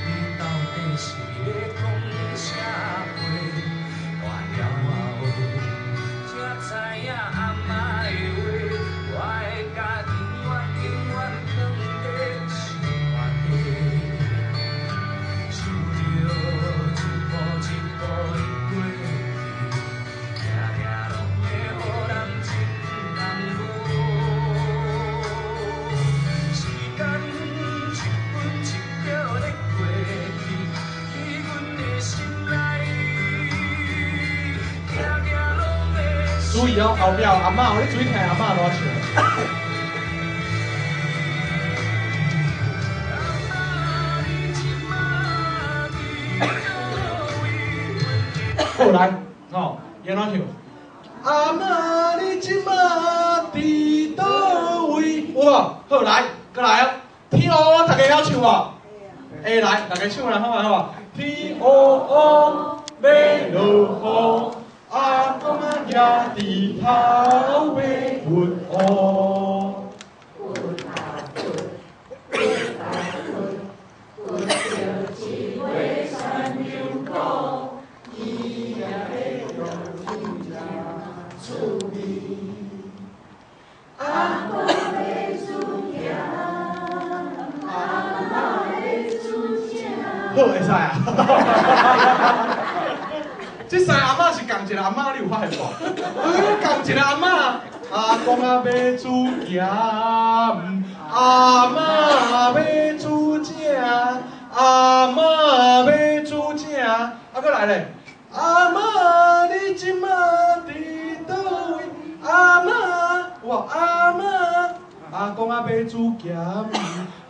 你到底是咧講啥話？大了後，才知影阿嬤的話，我會共永遠永遠囥佇心肝底。想著一步一步的過去，定定攏會予人真難過。時間一分一秒咧過去，佇阮的心內，定定攏會注意哦，後壁阿嬤，你注意聽阿嬤怎唱。阿嬤，你這馬佇佗位？好來，吼，伊按怎唱？阿嬤，你這馬佇佗位？有無？好來，閣來哦。天黑烏，大家曉唱無？會來，大家唱來好無？好無？天烏烏，欲落雨，阿公仔徛佇頭尾阮烏。阮啊阮，阮啊阮，阮著一尾山牛羔，伊也會用真正趣味。阿公欲煮羹，阿嬤欲煮食。好，會使啊。這三个阿嬤是仝一个阿嬤，你有發現無？仝一個阿嬤，阿公啊欲煮鹹，阿嬤欲煮正，阿嬤欲煮正，啊，閣來咧，阿嬤你這馬佇佗位？阿嬤，有無？阿嬤，阿公啊欲煮鹹，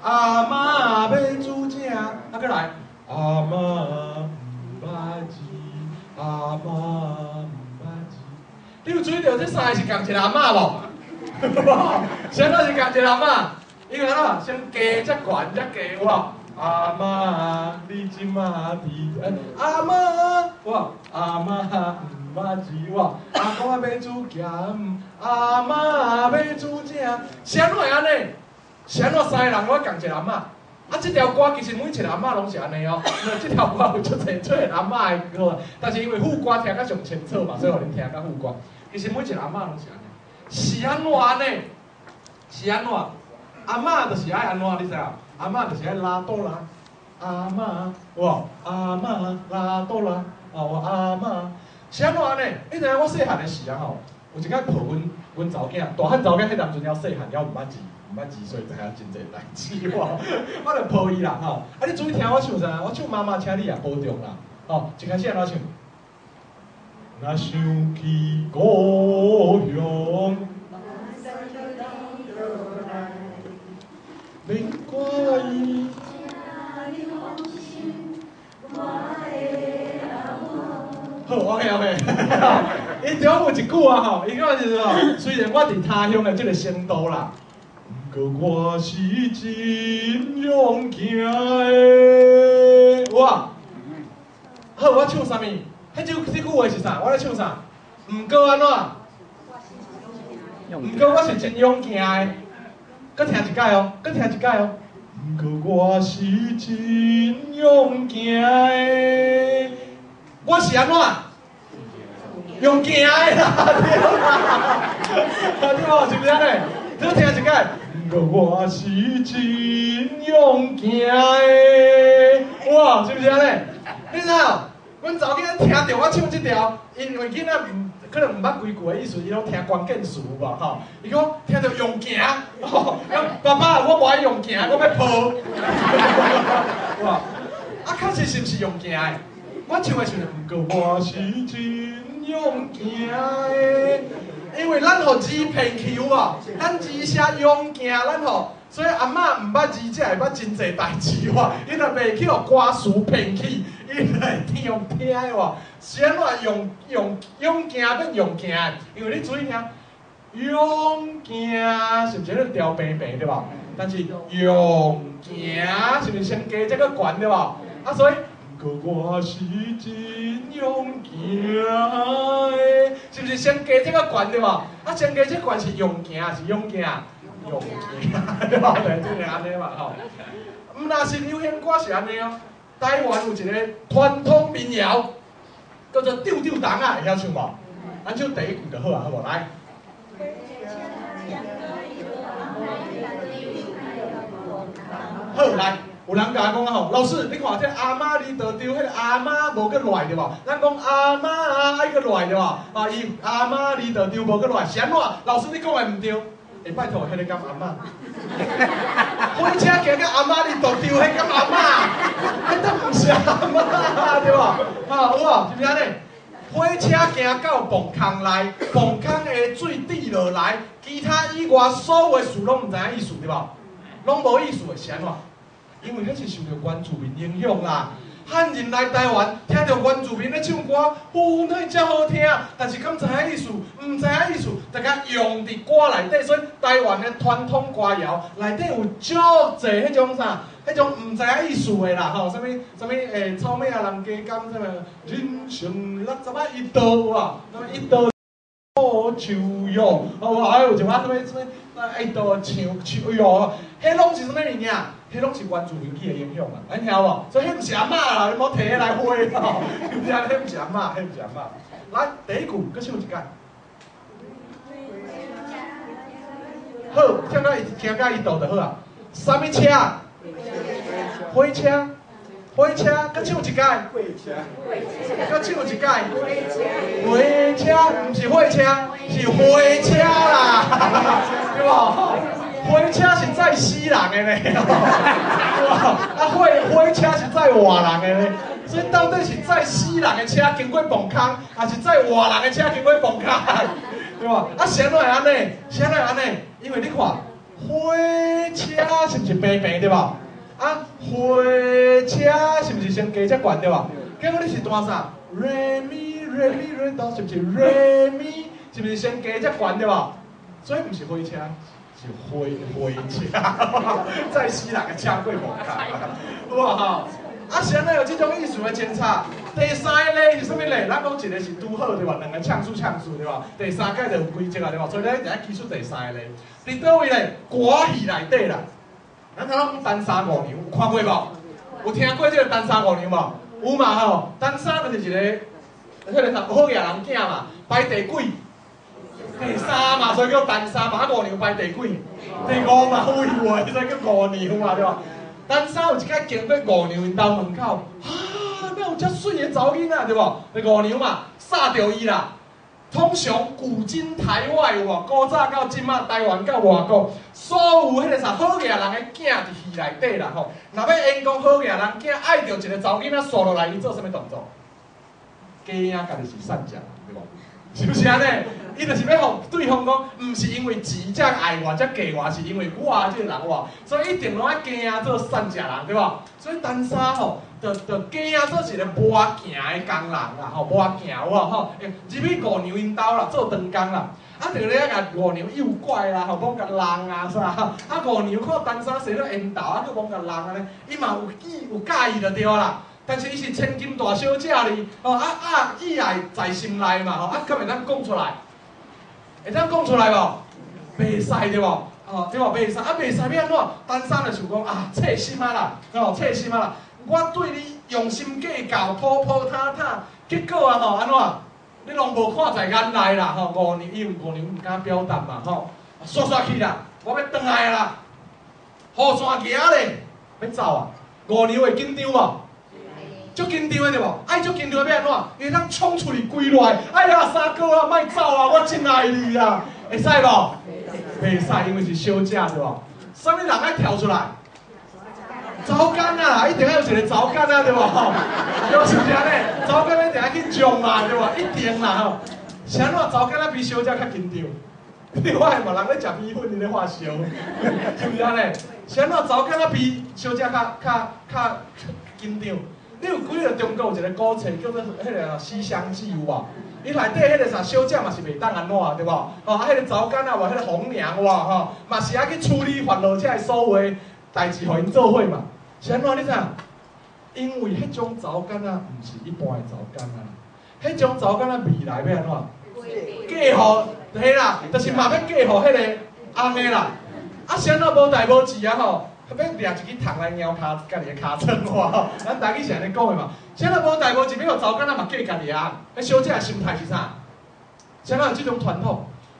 阿嬤欲煮正，啊，閣來，阿嬤毋捌字，阿嬤毋捌字。你有注意著這三个是仝一个阿嬤無？啥物是仝一個阿嬤？因為按怎先加才懸才加有無？阿嬤，你這馬佇？阿嬤，有阿嬤毋捌字有無？阿公啊欲煮鹹，阿嬤欲煮正，是按怎會按呢？是按怎三个人攏仝一個阿嬤？啊，這條歌其實每一個阿嬤攏是按呢哦。這條歌有足濟做阿嬤的歌，但是因為副歌聽較上清楚嘛，所以予恁聽較副歌。其實每一個阿嬤攏是按呢，是按怎按呢？是按怎？阿嬤就是愛按怎，你知無？阿嬤就是愛拉哆啦，阿嬤，有無？阿嬤拉哆啦，哦，阿嬤是按怎按呢？你知影我細漢的時啊吼，有一擺抱阮查某囝，大漢查某囝彼當陣猶細漢，猶毋捌字，毋捌字，所以知影真濟代誌喎。我就抱伊啦吼，啊，你注意聽我唱啥？我唱媽媽，請你也保重啦，吼，一開始按怎唱？若想起故鄉，免掛意。好，OK OK。伊中有一句啊吼，伊講是吼，雖然我佇他鄉的這个成都啦，毋過我是真勇健的。有無？好，我唱啥物？彼首這句話是啥？我咧唱啥？毋過按怎？毋過我是真勇健的。閣聽一擺哦，閣聽一擺哦。毋過我是真勇健的，我是按怎？勇健的啦，對啦，對無？是毋是按呢？閣聽一擺。毋過我是真勇健的，哇，是毋是按呢？你知影？阮查某囝聽著我唱這條，因為囡仔毋可能毋捌規句的意思，伊攏聽關鍵詞有無吼？伊講聽著勇健，吼，爸爸，我無愛勇健，我欲抱。哇！啊，確實是毋是勇健的？我唱的時陣，毋過我是真勇健的，因為咱予字騙去有無？咱字寫勇健，咱予。所以阿嬤毋捌字，才會捌真濟代誌哇！伊若袂去予歌詞騙去，伊就會聽用聽的哇。是按怎用用勇健變用行的？因為你注意聽，勇健是毋是咧調平平對無？但是勇健是毋是先加這個懸對無？啊，所以毋過我是真勇健的，是毋是先加這個懸對無？啊，先加這個懸是勇健還是勇健？勇健，對無？對，就是按呢嘛吼。毋若是流行歌是按呢哦。台灣有一個傳統民謠，叫做《丟丟筒仔》，會曉唱無？咱唱第一句就好啊，好無？來。好，來，有人共我講啊吼，老師，你看這阿嬤你就丟，彼個阿嬤無閣落來對無？咱講阿嬤愛閣落來對無？啊，伊阿嬤你就丟無閣落來，是按怎？老師你講的毋對。欸，拜託，彼個敢阿嬤？火車行到阿嬤你就丟，彼敢阿嬤？彼都毋是阿嬤，對無？吼，有無？是毋是按呢？火車行到磅空內，磅空的水滴落來，其他以外所有的事攏毋知影意思，對無？攏無意思的，是按怎？因為彼是受著原住民影響啦。漢人來台灣，聽著原住民咧唱歌，哦，哪會遮好聽？但是敢知影意思？毋知影意思，大家用佇歌內底，所以台灣的傳統歌謠內底有足濟彼種啥，彼種毋知影意思的啦，吼，啥物啥物草尾仔人加減啥物，人生61道有無？啥物一道樹哟，哦，還有一寡啥物啥物，一道樹樹哟，彼攏是啥物物件？彼攏是原住民去的影響啊，咱聽無？所以彼毋是阿嬤啦，你莫提彼來花吼，是毋是？彼毋是阿嬤，彼毋是阿嬤。來，第一句，閣唱一擺。好，聽到伊，聽到伊倒就好啊。啥物車？火車。火車，閣唱一擺。閣唱一擺。火車，毋是火車，是火車啦，對無？火車是載死人的呢，對無？啊，火車是載活人的呢，所以到底是載死人的車經過磅空，還是載活人的車經過磅空？對無？啊，是按怎會按呢？是按怎會按呢？因為你看，火車是毋是平平對無？啊，火車是毋是先加遮懸對無？結果你是彈啥？re mi re mi re do，是毋是 re mi？是毋是先加遮懸對無？所以毋是火車，是火車，載死人的車過磅空，有無吼？啊，是按怎有這種意思的穿插？第三个例是啥物例？咱講一個是拄好對無？兩個唱詞唱詞對無？第三擺就有規則啊對無？所以咱一定記出第三個例。佇佗位咧？歌戲內底啦，咱頭講單衫五娘有看過無？有聽過這個單衫五娘無？有嘛吼？單衫就是一個，彼個好額人囝嘛，排第幾？第三嘛，所以叫單衫嘛。啊，五娘排第幾？第五嘛，有話，所以叫五娘嘛，對無？單衫有一擺經過五娘𪜶兜門口，啊，哪有遮媠的查某囡仔，對無？五娘嘛，煞著伊啦。通常古今台外有無？古早到這馬，台灣到外國，所有彼個啥好額人的囝佇戲內底啦吼。若欲演講好額人囝愛著一個查某囡仔煞落來，伊做啥物動作？假影家己是散食人，對無？是毋是按呢？伊就是欲予對方講，毋是因為錢才愛我，才嫁我，是因為我這個人哇，所以一定攏愛假影做散食人，對無？所以單衫吼，就假影做一個磨鏡的工人啦，吼，磨鏡有無吼？入去五娘𪜶兜啦，做長工啦，啊，佇咧遐共五娘誘拐啦，吼，罔共弄啊啥，啊，五娘看單衫生咧緣投，啊，閣罔共弄按呢，伊嘛有意有佮意就對啦。但是伊是千金大小姐哩，吼啊啊，意愛在心內嘛，吼啊，敢會當講出來？會當講出來無？袂使對無？吼對無？袂使啊，袂使欲按怎？單衫就想講啊，切心啊啦，吼切心啊啦，我對你用心計較，鋪鋪沓沓，結果啊吼按怎？你攏無看在眼內啦，吼五娘因為五娘毋敢表達嘛，吼，煞煞去啦，我欲轉來啦，雨傘舉咧，欲走啊！五娘會緊張無？足緊張的對無？愛足緊張的欲按怎？伊會當衝出去跪落來，哎呀，三哥啊，莫走啊，我真愛你啊！會使無？袂使，因為是小姐對無？啥物人愛跳出來？查某囡仔啦，一定愛有一個查某囡仔對無？對，是毋是按呢？查某囡仔一定愛去將嘛對無？一定啦吼。是按怎查某囡仔比小姐較緊張？你發現無？人咧食米粉，伊咧發燒，是毋是按呢？是按怎查某囡仔比小姐較緊張？你有幾个中國有一個古冊叫做彼個《西廂記》有無？伊內底彼個啥小姐嘛是袂當按怎對無？吼啊，彼個查某囡仔無，彼個紅娘有無吼，嘛是愛去處理犯落這个所有的代誌，予𪜶做伙嘛。是按怎你知影？因為彼種查某囡仔毋是一般的查某囡仔，彼種查某囡仔未來欲按怎？嫁予嘿啦，就是嘛欲嫁予彼個翁的啦。啊，是按怎無代無誌啊吼？欲掠一支蟲來貓跤，家己的尻川吼，咱台語是按呢講的嘛。是按怎無代無誌，欲予查某囡仔嘛嫁家己的翁？彼小姐的心態是啥？是按怎有這種傳統？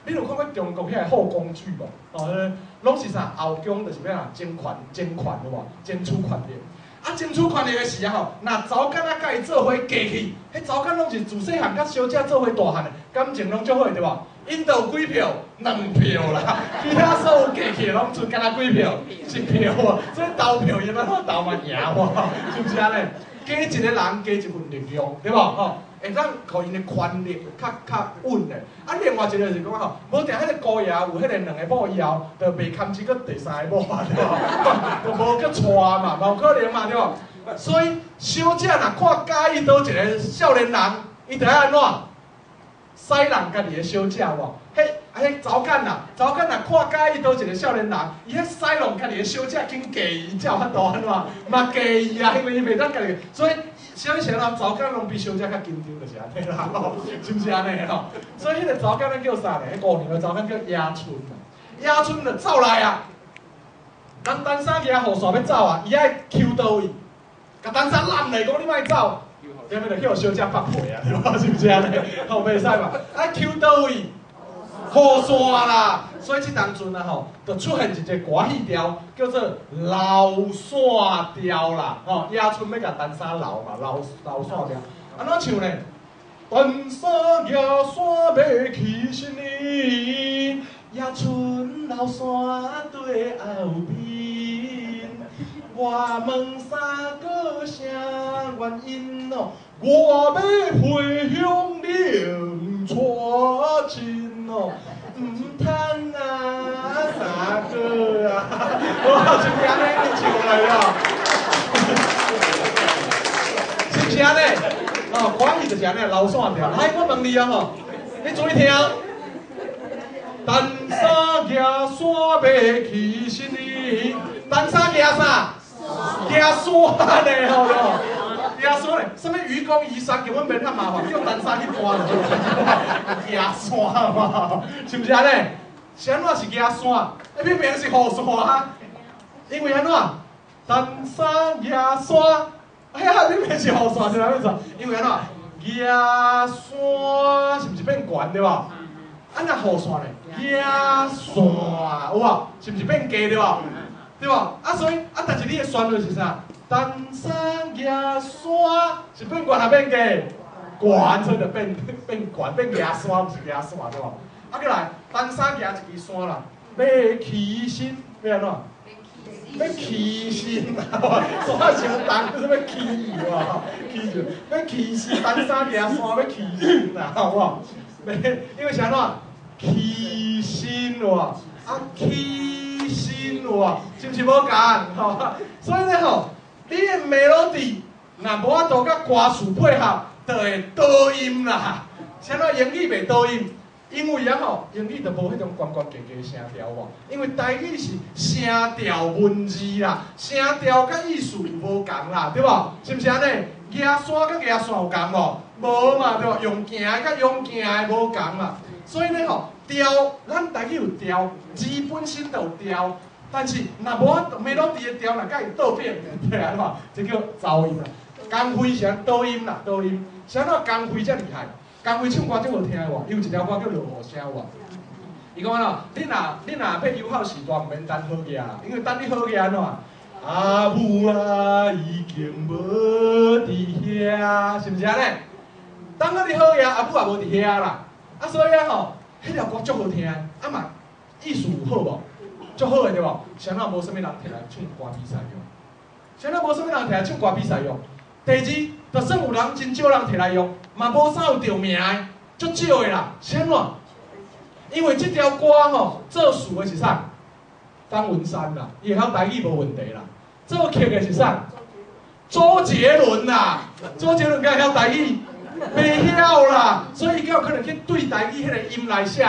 你有看過中國彼個後宮劇無？哦，攏是啥？後宮就是欲按怎爭權、爭權有無？爭取權力。啊，爭取權力的時啊吼，若查某囡仔佮伊做伙嫁去，彼查某囡攏是自細漢佮小姐做伙大漢的，感情攏足好對無？𪜶著有幾票？兩票啦，其他所有嫁去的攏剩敢若幾票？一票啊！所以投票伊欲按怎投嘛贏無？是毋是按呢？加一個人加一份力量，對無？吼，會當予𪜶的權力較穩的。啊，另外一個就是講吼，無定彼個姑爺有彼個兩个某以後，就袂堪之閣第三个某啊，對無？就無閣娶嘛，嘛有可能嘛，對無？所以小姐若看佮意佗一個少年人，伊就愛按怎？使人家己的小姐無？彼啊，彼查某囡仔，查某囡仔看佮意佗一個少年人，伊彼使弄家己的小姐緊嫁伊，才有法度按怎？嘛嫁伊啊，因為伊袂當家己，所以啥物時陣查某囡攏比小姐較緊張，就是按呢啦，是毋是按呢吼？所以彼個查某囡叫啥呢？彼五娘的查某囡叫野春啊，野春就走來啊，人單衫舉雨傘欲走啊，伊愛搝佗位，共單衫攬咧，講你莫走。對毋對？去予小姐縛皮啊，對無？是毋是按呢？吼，袂使嘛？啊，搝佗位？雨伞啦。所以這當陣啊吼，就出現一个歌戲調，叫做流傘調啦。吼，野春欲共陳三留嘛，留流傘調。按怎唱呢？陳三舉傘欲去新年，野春留傘綴後面。我問三哥啥原因哦？我欲回鄉認娶親哦，毋通啊，三哥啊！哇，是毋是按呢唱來哦？是毋是按呢？哦，歌戲就是按呢，流傘調。來，我問你啊吼，你注意聽。陳三舉傘欲去新年，陳三舉啥？舉傘呢吼，舉傘呢？啥物愚公移山，叫阮免遐麻煩，叫陳三去搬就舉傘嘛，是毋是按呢？是按怎是舉傘？明明是雨傘啊！因為按怎？陳三舉傘，哎呀，明明是雨傘，是按怎？因為按怎？舉傘是毋是變懸對無？啊，若雨傘呢？舉傘有無？是毋是變低對無？對無？啊，所以啊，但是你的旋律是啥？陳三舉傘是變懸抑變低？懸，所以就變變懸，變舉傘，毋是舉傘對無？啊，閣來，陳三舉一支傘啦，欲起身，欲按怎？欲起身啊！傘傷重，就是欲起喎，起就欲起身，陳三舉傘欲起身啦，好無？因為是按怎？起身有無？啊，起身有無？是毋是無仝？吼，所以咧吼，你的 melody 若無法度佮歌詞配合，就會倒音啦。是按怎英語袂倒音？因為啊吼，英語就無彼種懸懸低低聲調無？因為台語是聲調文字啦，聲調佮意思無仝啦，對無？是毋是按呢？舉傘佮舉傘有仝無？無嘛，對無？用行的佮用行的無仝嘛。所以咧吼，調，咱台語有調，字本身就有調，但是若無法度 melody 的調，若共伊倒變，對啊無？這叫走音啦。江蕙是按倒音啦，倒音。是按怎江蕙遮厲害？江蕙唱歌足好聽的無？伊有一條歌叫《落雨聲》無？伊講按怎？你若欲友好時代，毋免等好額啦，因為等你好額按怎？阿母啊，已經無佇遐，是毋是按呢？等到你好額，阿母也無佇遐啦。啊，所以啊吼，彼條歌足好聽，啊嘛意思有好無？足好的對無？是按怎無啥物人摕來唱歌比賽用？是按怎無啥物人摕來唱歌比賽用？第二，就算有人真少人摕來用，嘛無啥有著名的，足少的啦。是按怎？因為這條歌吼，作詞的是啥？方文山啦，伊會曉台語無問題啦。作曲的是啥？周杰倫啦，周杰倫敢會曉台語？袂曉啦，所以伊敢有可能去對台語彼个音來寫，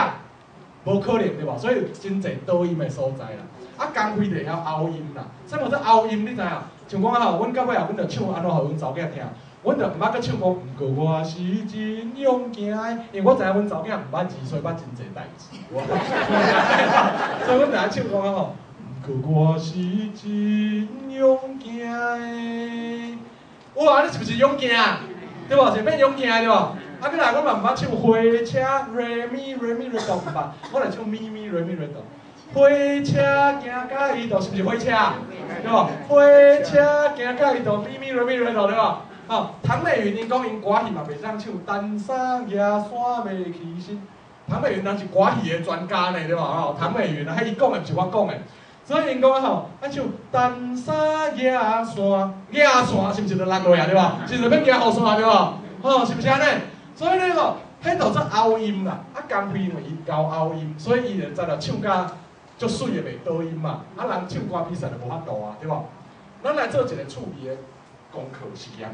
無可能對無？所以真濟倒音的所在啦。啊，江蕙就會曉拗音啦。啥物叫做拗音？你知影？像講吼，阮到尾後，阮就唱按怎予阮查某囝聽？阮就毋捌閣唱講，毋過我是真勇健的，因為我知影阮查某囝毋捌字，所以捌真濟代誌。所以阮就愛唱講啊吼，毋過我是真勇健的。哇，你是毋是勇健？對無？是變勇健對無？啊，閣來，我嘛毋捌唱火車 re mi re mi re do 毋捌，我來唱 mi mi re mi re do。火車行甲伊度，是毋是火車？對無？火車行甲伊度，mi mi re mi re do 對無？吼，唐美雲𪜶講𪜶歌戲嘛袂當唱，陳三舉傘欲起身。唐美雲人是歌戲的專家呢，對無？吼，唐美雲啊，彼伊講的毋是我講的，所以𪜶講吼，愛唱陳三舉傘，舉傘是毋是就落落啊？對無？是毋是欲舉雨傘對無？吼，是毋是按呢？所以咧吼，彼就做拗音啦。啊，江蕙因為伊𠢕拗音，所以伊就才來唱甲足媠的袂倒音嘛。啊，人唱歌比賽就無法度啊，對無？咱來做一個趣味的功課實驗。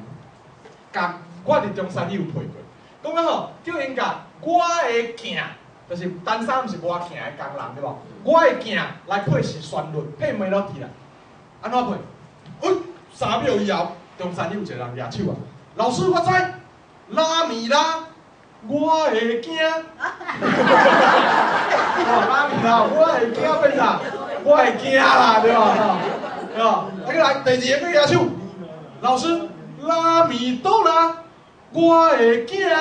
共我佇中山有配過，講啊吼，叫𪜶共我的鏡，就是陳三毋是無鏡的工人對無？我的鏡來配是旋律，配 melody 啦。按怎配？喂，3秒以後，中山有一個人舉手啊，老師我知，拉咪拉，我的鏡。哦，拉咪拉，我的鏡變啥？我的鏡啦，對無？對無？啊，閣來第二个閣舉手，老師。拉咪哆啦，我的鏡。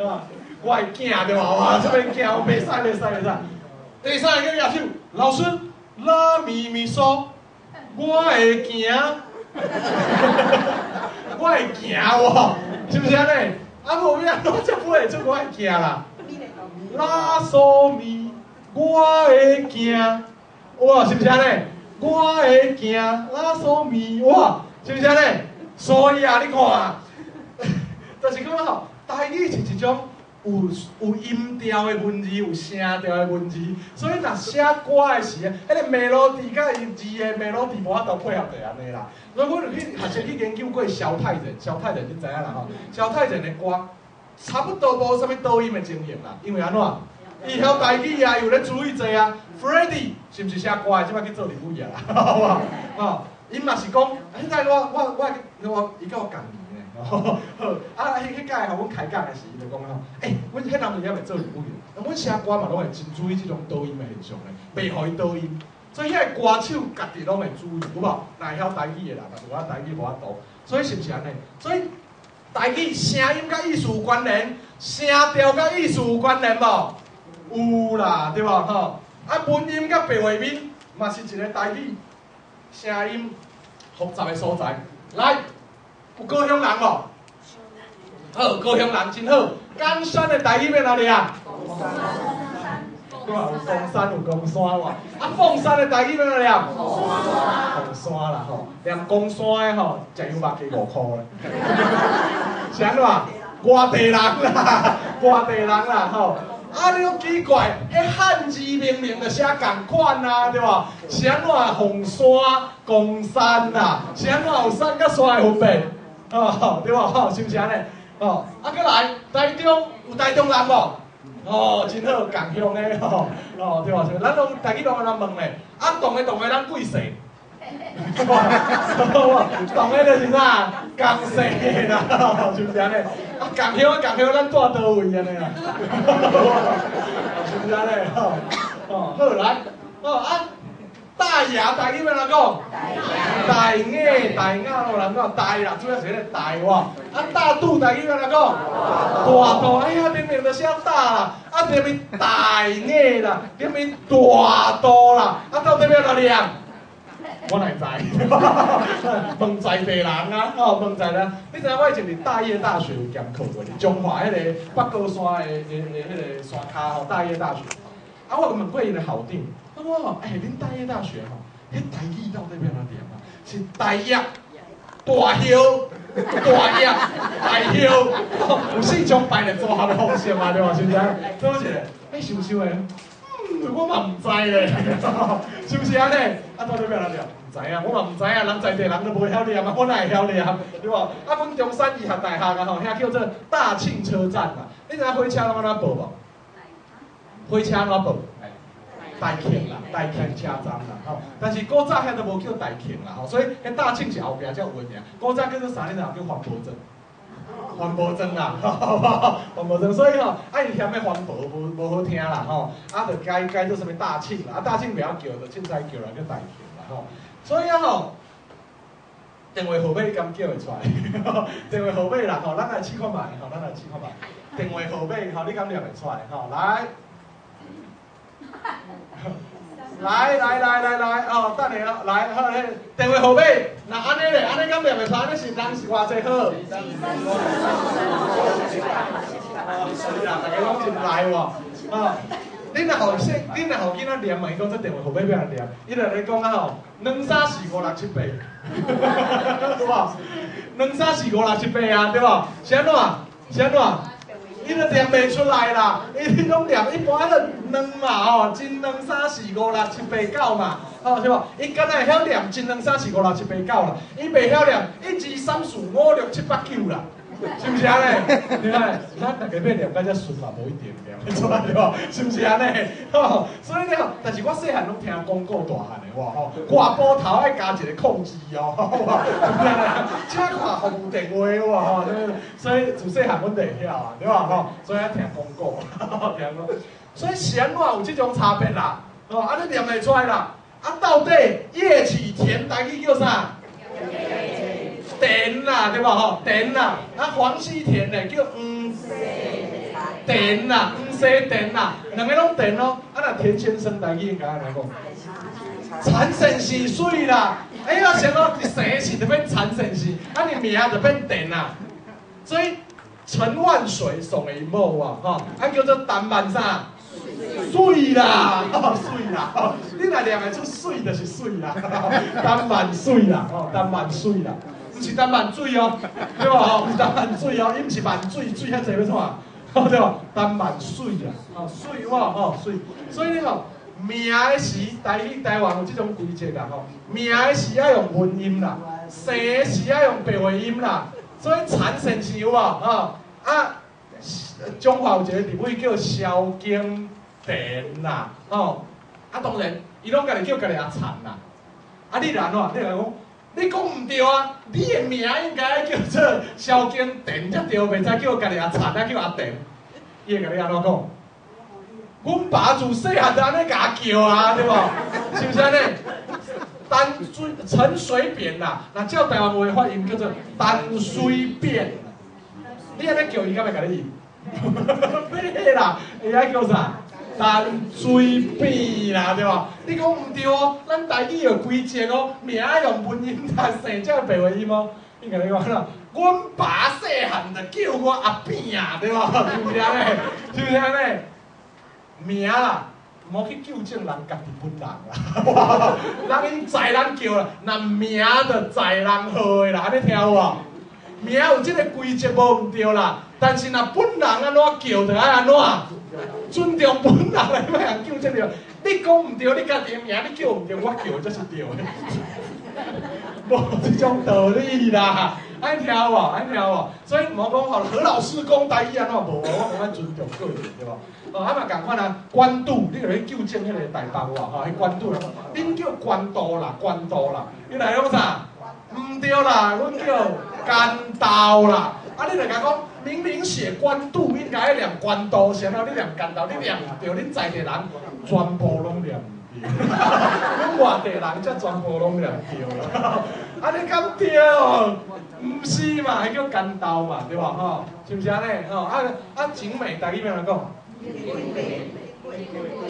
啊，我的囝對無？哇，這邊囝我袂使袂使袂使。第三个叫舉手，老師，拉咪咪嗦，我會行，我會行喎，是毋是按呢？啊無欲按怎才譜會出我會行啦？拉嗦咪，我會行，哇，是毋是按呢？我會行，拉嗦咪，哇，是毋是按呢？所以啊，你看啊，就是講吼，台語是一種有音調的文字，有聲調的文字，所以若寫歌的時，彼個 melody 佮伊字的 melody 無法度配合就按呢啦。所以阮有去學生去研究過蕭太仁，蕭太仁你知影啦吼？蕭太仁的歌差不多無啥物倒音的情形啦，因為按怎？伊曉台語啊，有咧注意濟啊。Freddie 是毋是寫歌的？這擺去做立委啊啦，好無？吼，伊嘛是講，彼擺我伊佮我仝年呢，好，啊，彼屆吼，阮開講的時，伊就講吼，欸，阮彼當時猶未做立委，阮寫歌嘛攏會真注意這種倒音的現象咧，袂予伊倒音。所以遐個歌手家己攏會注意，有無？若會曉台語的啦，嘛是我台語無法度，所以是毋是按呢？所以台語聲音佮意思有關聯，聲調佮意思有關聯無？有啦，對無吼？啊，文音佮白話面嘛是一個台語聲音複雜的所在。來，有高雄人無？好，高雄人真好。岡山的台語欲按怎念？對吧？有岡山有岡山無？啊，鳳山的台語欲按怎念？鳳山啦吼，念岡山的吼，食羊肉加5箍咧。是按怎？外地人啦，外地人啦吼。啊，你講奇怪，彼漢字明明就寫仝款啊，對無？是按怎鳳山、岡山啦？是按怎有山佮山的分別？哦，對無？吼，是毋是按呢？哦，啊，閣來，台中有台中人無？哦，真好，仝鄉的吼，哦，對無？咱攏台語攏按怎問咧？啊，同的同的，咱貴姓？同的就是啥？仝姓的啦，是毋是按呢？啊，仝鄉的仝鄉，咱住佗位按呢啦？是毋是按呢？吼，哦，好來，哦啊，大雅台語欲按怎講？大雅大雅，有人講大啦，主要是彼個大哇。啊，大肚台語欲按怎講？大肚，哎呀，明明就寫大啦，啊，踮面大雅啦，踮面大肚啦，啊，到底欲按怎念？我哪會知？問在地人啊，吼，問在地。你知影我以前佇大葉大學有兼課過，佇彰化彼個北高山的彼個山跤吼，大葉大學。啊，我有問過𪜶的校長，我講吼，欸，恁大葉大學吼，彼台語到底欲按怎念啊？是大葉、大葉、大葉、大葉，有四種排列組合的方式嘛，對無？是毋是？對無一个？欸，想想的，我嘛毋知咧，是毋是按呢？啊，到底欲按怎念？毋知影，我嘛毋知影，人在地人都無曉念啊，我哪會曉念？對無？啊，阮中山醫學大學啊吼，遐叫做大慶車站啊。你知影火車攏按怎報無？火車按怎報？大慶啦，大慶車站啦，吼。但是古早遐都無叫大慶啦，吼，所以彼大慶是後壁才有的名。古早叫做啥？你知影？叫環保莊。環保莊啦，環保莊，所以吼，啊伊嫌彼環保無好聽啦，吼，啊就改改做啥物大慶啦，啊大慶袂曉叫，就凊彩叫啦，叫大慶啦，吼。所以啊吼，電話號碼你敢叫會出來？電話號碼啦，吼，咱來試看覓，吼，咱來試看覓。電話號碼吼，你敢念會出來？吼，來，來來來來來，哦，等下來，好，電話號碼，若按呢咧，按呢敢念會出來？按呢是人是偌濟好？哦，是啦，大家攏真來喎，哦，恁若予細，恁若予囡仔念嘛，伊講這電話號碼欲按怎念？伊就咧講啊吼，兩三四五六七八，對無？兩三四五六七八啊，對無？是按怎？是按怎？伊就念袂出來啦，伊攏念一般就兩嘛吼，一兩三四五六七八九嘛，吼是無？伊敢若會曉念一兩三四五六七八九啦，伊袂曉念一二三四五六七八九啦，是毋是按呢？對無？咱逐家欲念甲遮順嘛，無一定念會出來對無？是毋是按呢？吼，所以咧吼，但是我細漢攏聽講古大漢的話吼，掛簿頭愛加一個空字哦，是毋是按呢？請看服務電話哇吼，所以自細漢阮就會曉啊，對無吼？所以愛聽廣告，聽講。所以是按怎有這種差別啦？哦，啊你念袂出來啦？啊到底葉啟田台語叫啥？田啦，對無吼？田啦，啊黃西田咧叫黃田啦，黃西田啦，兩个攏田咯。啊，若田先生台語應該按怎講？田先生媠啦，哎呀，啥物姓氏就變田先生，啊你名就變田啦。所以陳萬水送的𪜶某啊，吼，啊叫做陳萬啥？媠啦，媠啦，你若念會出媠就是媠啦，陳萬媠啦，吼，陳萬媠啦，毋是陳萬水哦，對無吼？毋是陳萬水哦，伊毋是萬水，水遐濟欲創啥？對無？陳萬媠啦，吼，媠哇，吼，媠，所以你吼名的時，台語台灣有這種規則啦，吼，名的時愛用文音啦，姓的時愛用白話音啦，所以田先生有無？吼，啊，彰化有一個立委叫蕭敬騰啦，吼，啊當然，伊攏家己叫家己阿田啦，啊你若按怎？你若講，你講毋對啊！你的名應該叫做蕭敬騰才對，袂使叫家己阿田，啊叫阿田。伊會共你按怎講？阮爸自細漢就按呢共我叫啊，對無？是毋是按呢？陳水陳水扁啦，若照台灣話發音叫做陳水扁。你按呢叫伊，敢會共你應？袂啦，伊愛叫啥？陳水扁啦，對無？你講毋對哦，咱台語有規則哦，名愛用文音，但姓才會白話音哦。伊共你講啦，阮爸細漢就叫我阿扁啊，對無？是毋是按呢？是毋是按呢？名啦，毋好去糾正人家己本人啦。人𪜶在人叫啦，若名就在人號的啦，按呢聽有無？名有這個規則無毋對啦，但是若本人按怎叫，就愛按怎尊重本人來，莫通糾正著。你講毋對，你家己的名你叫毋對，我叫才是對的。無這種道理啦，愛聽無？愛聽無？所以毋好講吼，何老師講台語按怎無？我講愛尊重個人，對無？哦，啊嘛仝款啊，關渡，你著去糾正彼個台北話吼，彼關渡，恁叫關渡啦，關渡啦，你來講啥？毋對啦，阮叫關渡啦。啊，你著共講，明明寫關渡，應該愛念關渡，啥物你念關渡，你念毋對，恁在地人全部攏念毋對，阮外地人才全部攏念對啦。啊，你敢對？毋是嘛，彼叫關渡嘛，對無吼？是毋是按呢？吼啊啊，景美台語欲按怎講？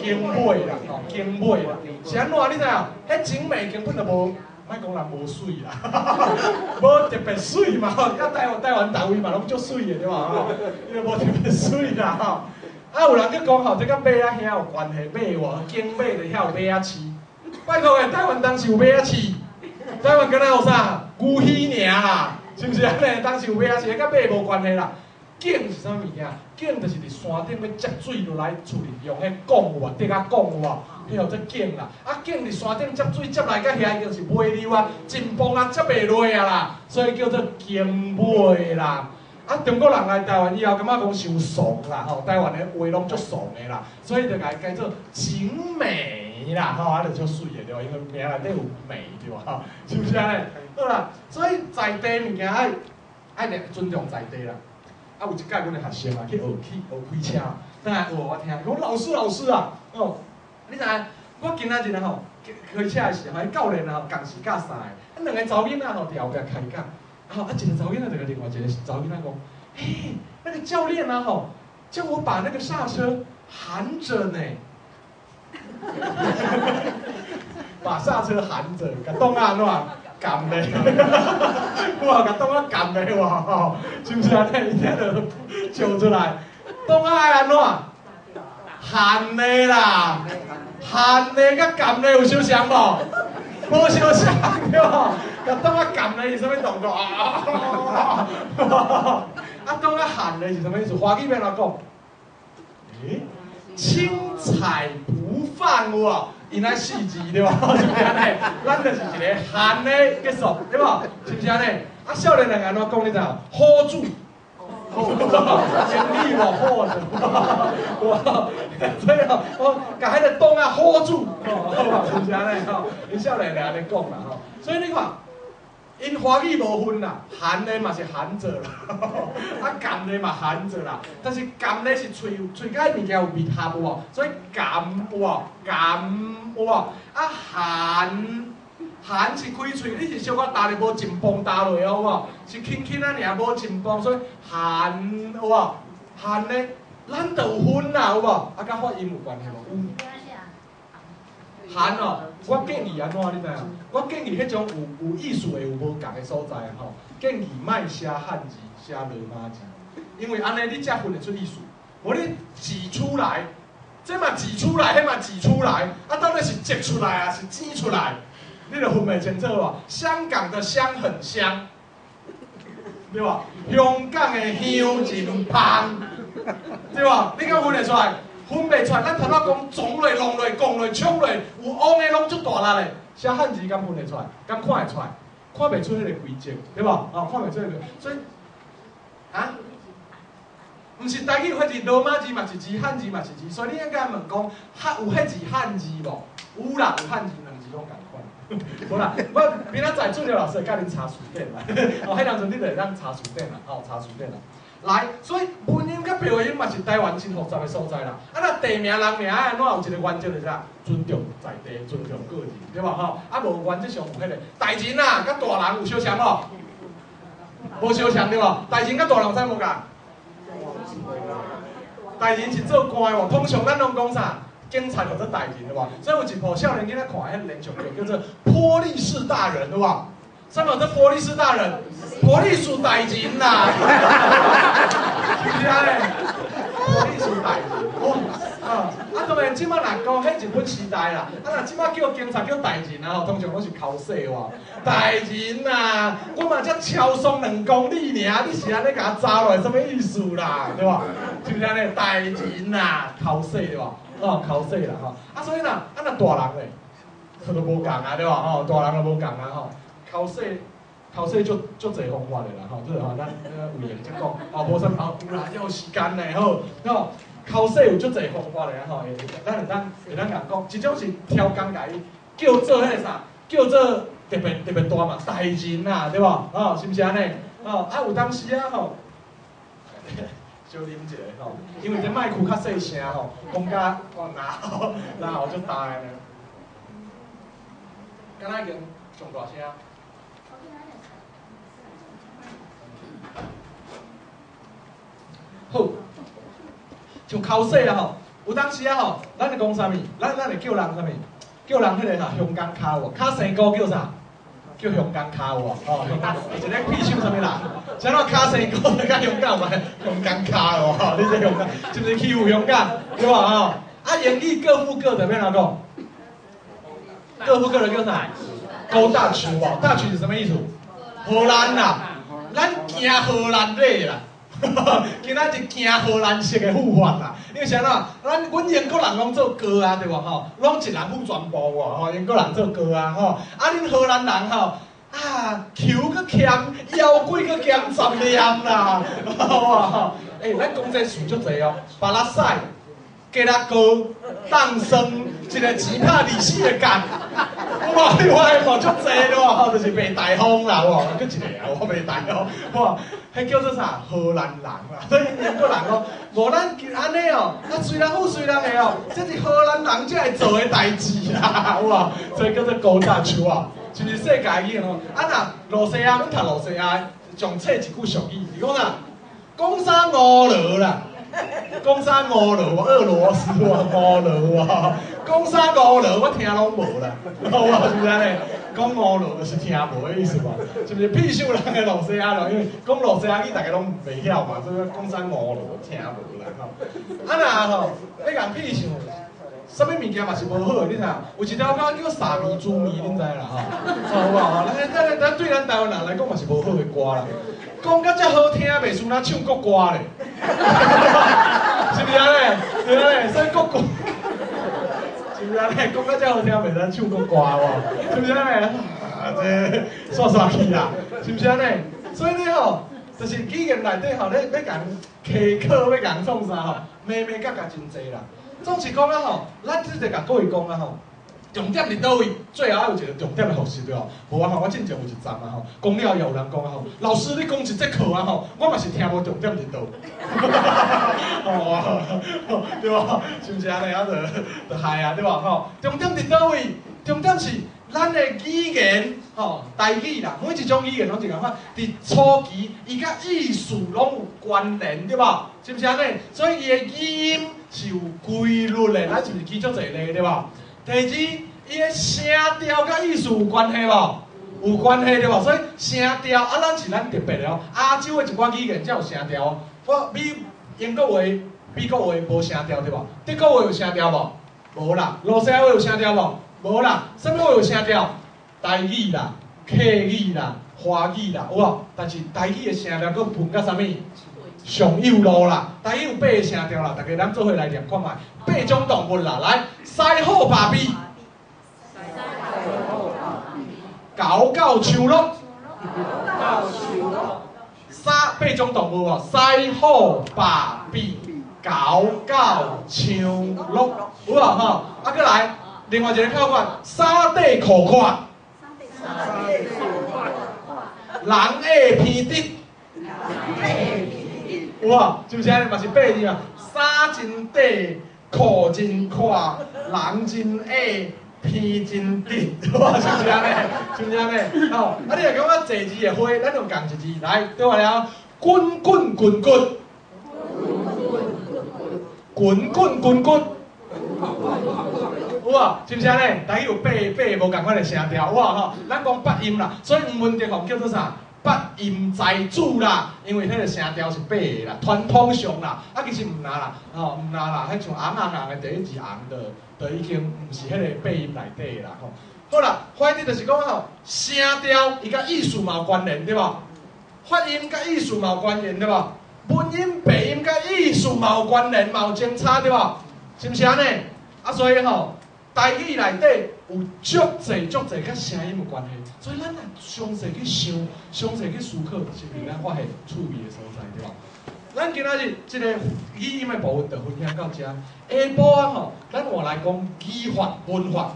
景美啦，吼，景美啦，是按怎？你知影？彼景美根本就無，莫講人無媠啦，無特別媠嘛，吼，啊台灣逐位嘛攏足媠的對無吼？伊就無特別媠啦吼。啊，有人閣講吼，這佮馬仔兄有關係，馬喎，景美就遐有馬仔市。拜託的，台灣當時有馬仔市，台灣敢若有啥牛墟爾啦，是毋是按呢？當時有馬仔市，佮馬無關係啦。井是啥物物件？井就是佇山頂欲接水落來厝裡用，彼管有無？竹仔管有無？彼號做井啦。啊，井佇山頂接水接來到遐已經是尾流啊，真磅啊，接袂落啊啦，所以叫做景尾啦。啊，中國人來台灣以後，感覺講傷慫啦，吼，台灣的話攏足慫的啦，所以就共伊改做景美啦，吼，啊，就足媠的對無？因為名內底有美對無？吼，是毋是按呢？好啦，所以在地物件愛愛尊重在地啦。啊，有一擺阮的學生啊，去學去學開車，轉來學我聽，講老師老師啊，哦，你知影？我今仔日吼開車的時候，彼教練啊，仝時教三个，啊，兩个查某囡仔吼佇後壁開講，啊，啊，一個查某囡仔就共另外一個查某囡仔講，嘿，那個教練啊吼，叫我把那個剎車含著呢，把剎車含著，共擋按怎？含咧，哇！共擋仔含咧哇吼，是毋是按呢？伊聽著笑出來，擋仔愛按怎？含咧啦，含咧佮含咧有相像無？無相像對無？共擋仔含咧是啥物動作？啊，擋仔含咧是啥物意思？華語欲按怎講？欸，輕踩不放有無？𪜶愛四字對無？是毋是按呢？咱就是一个含的結束對無？是毋是按呢？啊，少年人按怎講你知無？hold 住，hold 住，英語無 hold 住，哇！所以吼，我共彼个擋仔 hold 住，吼，是毋是按呢？吼，𪜶少年人按呢講啦吼，所以你看，𪜶華語無分啦，含的嘛是含著啦，啊含的嘛含著啦，但是含的是喙喙佮彼物件有密合有無？所以含有無？含有無？啊含含是開喙，你是小可焦咧無真磅焦落有無？是輕輕仔爾，無真磅，所以含有無？含咧，咱就有分啦，有無？啊，佮發音有關係無？有。含哦，我建議按怎你知影？我建議彼種有意思的有無仝的所在吼，建議莫寫漢字，寫羅馬字，因為按呢你才分會出意思。無你擠出來，這嘛擠出來，彼嘛擠出來，啊，到底是擠出來啊，是擠出來？你就分袂清楚無？香港的香很香，對無？香港的香真芳，對無？你敢分會出來？分袂出來。咱頭拄講總類、攏類、共類、搶類，有往的攏足大力的，寫漢字敢分會出來？敢看會出來？看袂出彼個規則，對無？哦，看袂出彼個，所以啊，毋是台語有彼字，羅馬字嘛是字，漢字嘛是字，所以你應該問講，漢有彼字漢字無？有啦，有漢字兩字攏仝款。無啦，我明仔載助理老師會教恁查詞典啦。哦，彼當陣你就會當查詞典啦，吼，查詞典啦。來，所以文音佮白話音嘛是台灣真複雜的所在啦。啊，若地名人名愛按怎有一個原則就是啥？尊重在地，尊重個人，對無吼？啊，無原則上有彼個大人啊，佮大人有相像無？無相像對無？大人佮大人有啥無仝？大人是做官的無？通常咱攏講啥？警察叫做大人對無？所以有一部少年囡仔看彼連續劇叫做《波麗士大人》對無？啥物叫波麗士大人？波麗士大人啦，是毋是按呢？波麗士大人，哦，啊，啊當然這擺若講，彼日本時代啦，啊若這擺叫警察叫大人啊吼，通常攏是剾洗哇。大人啊，我嘛才超速2公里爾，你是按呢共我查落來，啥物意思啦？對無？是毋是按呢？大人啊，剾洗對無？哦，剾洗啦吼。啊，所以若啊若大人咧，佢都無仝啊對無？吼，大人就無仝啊吼。剾洗，剾洗足足濟方法的啦吼，這個吼咱有閒才講，哦，無啥物哦，有啦，猶有時間呢，好，吼，剾洗有足濟方法的吼，會咱會當共講，一種是超工共伊叫做彼個啥，叫做特別特別大嘛，大人啊，對無？吼，是毋是按呢？吼，啊有當時啊吼，小啉一下吼，因為這麥克較細聲吼，講甲哦嚨嚨喉足大的呢，敢若已經上大聲。好，像剾洗啊吼，有當時啊吼，咱會講啥物？咱會叫人啥物？叫人彼個啥香港跤有無？跤生菇叫啥？叫香港跤有無？哦，香港，一个屁想啥物人？啥怎跤生菇就佮香港嘛？香港跤有無？你這香港是毋是欺負香港？對無吼？啊，英語各付各的，欲按怎講？各付各的叫啥？Go Dutch 有無？Dutch 是啥物意思？荷蘭啦，咱行荷蘭禮啦。今仔日行荷蘭式的付法啦，因為啥怎？咱阮英國人攏做哥啊，對無吼？攏一人付全部喎，吼！英國人做哥啊，吼！啊，恁荷蘭人吼，啊，球閣欠，腰骨閣兼10念啦，吼！欸，咱講這詞足濟哦，巴拉屎、雞肋膏、凍霜，一个錢拍24个角，有無？你發現無？足濟咯，吼，就是賣大風啦，有無？閣一個啊，我賣大風，哇！彼叫做啥？荷蘭人啦，所以英國人講，無咱按呢哦，啊隨人付隨人的哦，這是荷蘭人才會做的代誌啦，有無？所以叫做 Go Dutch 啊，是毋是世界語言哦？啊若露西亞，阮讀露西亞上冊一句俗語，是講啥？講啥俄羅啦？講啥俄羅？俄羅斯喎，俄羅啊！講啥俄羅？我聽攏無啦，好無？是毋是按呢？講俄羅就是聽無的意思無？是毋是痞秀人的露西亞咯？因為講露西亞語，大家攏袂曉嘛，所以講啥俄羅聽無啦吼。啊若吼，欲共痞秀，啥物物件嘛是無好的，你知影？有一條歌叫《傻米豬米》，恁知啦吼？好無？吼，咱對咱台灣人來講嘛是無好的歌啦。講甲遮好聽，袂輸咱唱國歌咧，是毋是按呢？對按呢？所以國歌，是毋是按呢？講甲遮好聽，袂使唱國歌無？是毋是按呢？啊，這煞煞去啦，是毋是按呢？所以你吼，就是語言內底吼，咧欲共開課，欲共創啥吼，眉眉角角真濟啦。總是講啊吼，咱這就共各位講啊吼。重點佇佗位？最後還有一個重點的複習對無？無啊吼，我進前有一站啊吼，講了也有人講啊吼，老師你講一節課啊吼，我嘛是聽無重點佇佗。哦，對無？是毋是按呢？啊，就害啊，對無？吼，重點佇佗位？重點是咱的語言，吼，台語啦，每一種語言攏是仝款。佇初期，伊佮意思攏有關聯，對無？是毋是按呢？所以伊的語音是有規律的，咱是毋是舉足濟例，對無？第二，伊的聲調佮意思有關係無？有關係對無？所以聲調啊，咱是咱特別的哦。亞洲的一寡語言才有聲調哦。我比英國話、美國話無聲調對無？德國話有聲調無？無啦。羅西亞話有聲調無？無啦。啥物話有聲調？台語啦、客語啦、華語啦，有無？但是台語的聲調閣分甲啥物？上幼路啦。台語有八个聲調啦，大家咱做伙來念看覓。八種動物啦，來，獅虎豹鱉。猴狗樹鹿，三八種動物哦，獅虎豹鱉猴狗樹鹿，有無吼？啊，閣來，另外一个口訣，衫短褲闊，人矮鼻直，有無？是毋是按呢？嘛是八字嘛？衫真短，褲真闊，人真矮。鼻真直，哇，是毋是按呢？是毋是按呢？吼，啊，你若感覺濟字會花，咱用仝一字來，對話了，滾滾滾滾，滾滾滾滾，有無？是毋是按呢？台語有八八無仝款的聲調，有無吼？咱講八音啦，所以吳文哲吼叫做啥？八音才子啦，因為彼个聲調是八个啦，傳統上啦，啊其實毋若啦，吼毋若啦，彼像紅紅紅的第一字紅的，就已經毋是彼个八音內底的啦，吼。好啦，反正就是講吼，聲調伊佮意思嘛有關聯對無？發音佮意思嘛有關聯對無？文音白音佮意思嘛有關聯，嘛有相差對無？是毋是按呢？啊，所以吼，台語內底有足濟足濟佮聲音有關係，所以咱若詳細去想、詳細去思考，是毋是咱發現趣味的所在，對無？咱今仔日這个語音的部分就分享到遮。下晡啊吼，咱換來講語法、文法，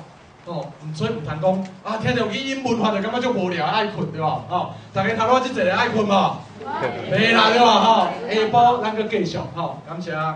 吼，所以毋通講啊，聽著語音文法就感覺足無聊，愛睏對無？吼，大家頭拄仔這一個愛睏無？袂啦對無？吼，下晡咱閣繼續，吼，感謝。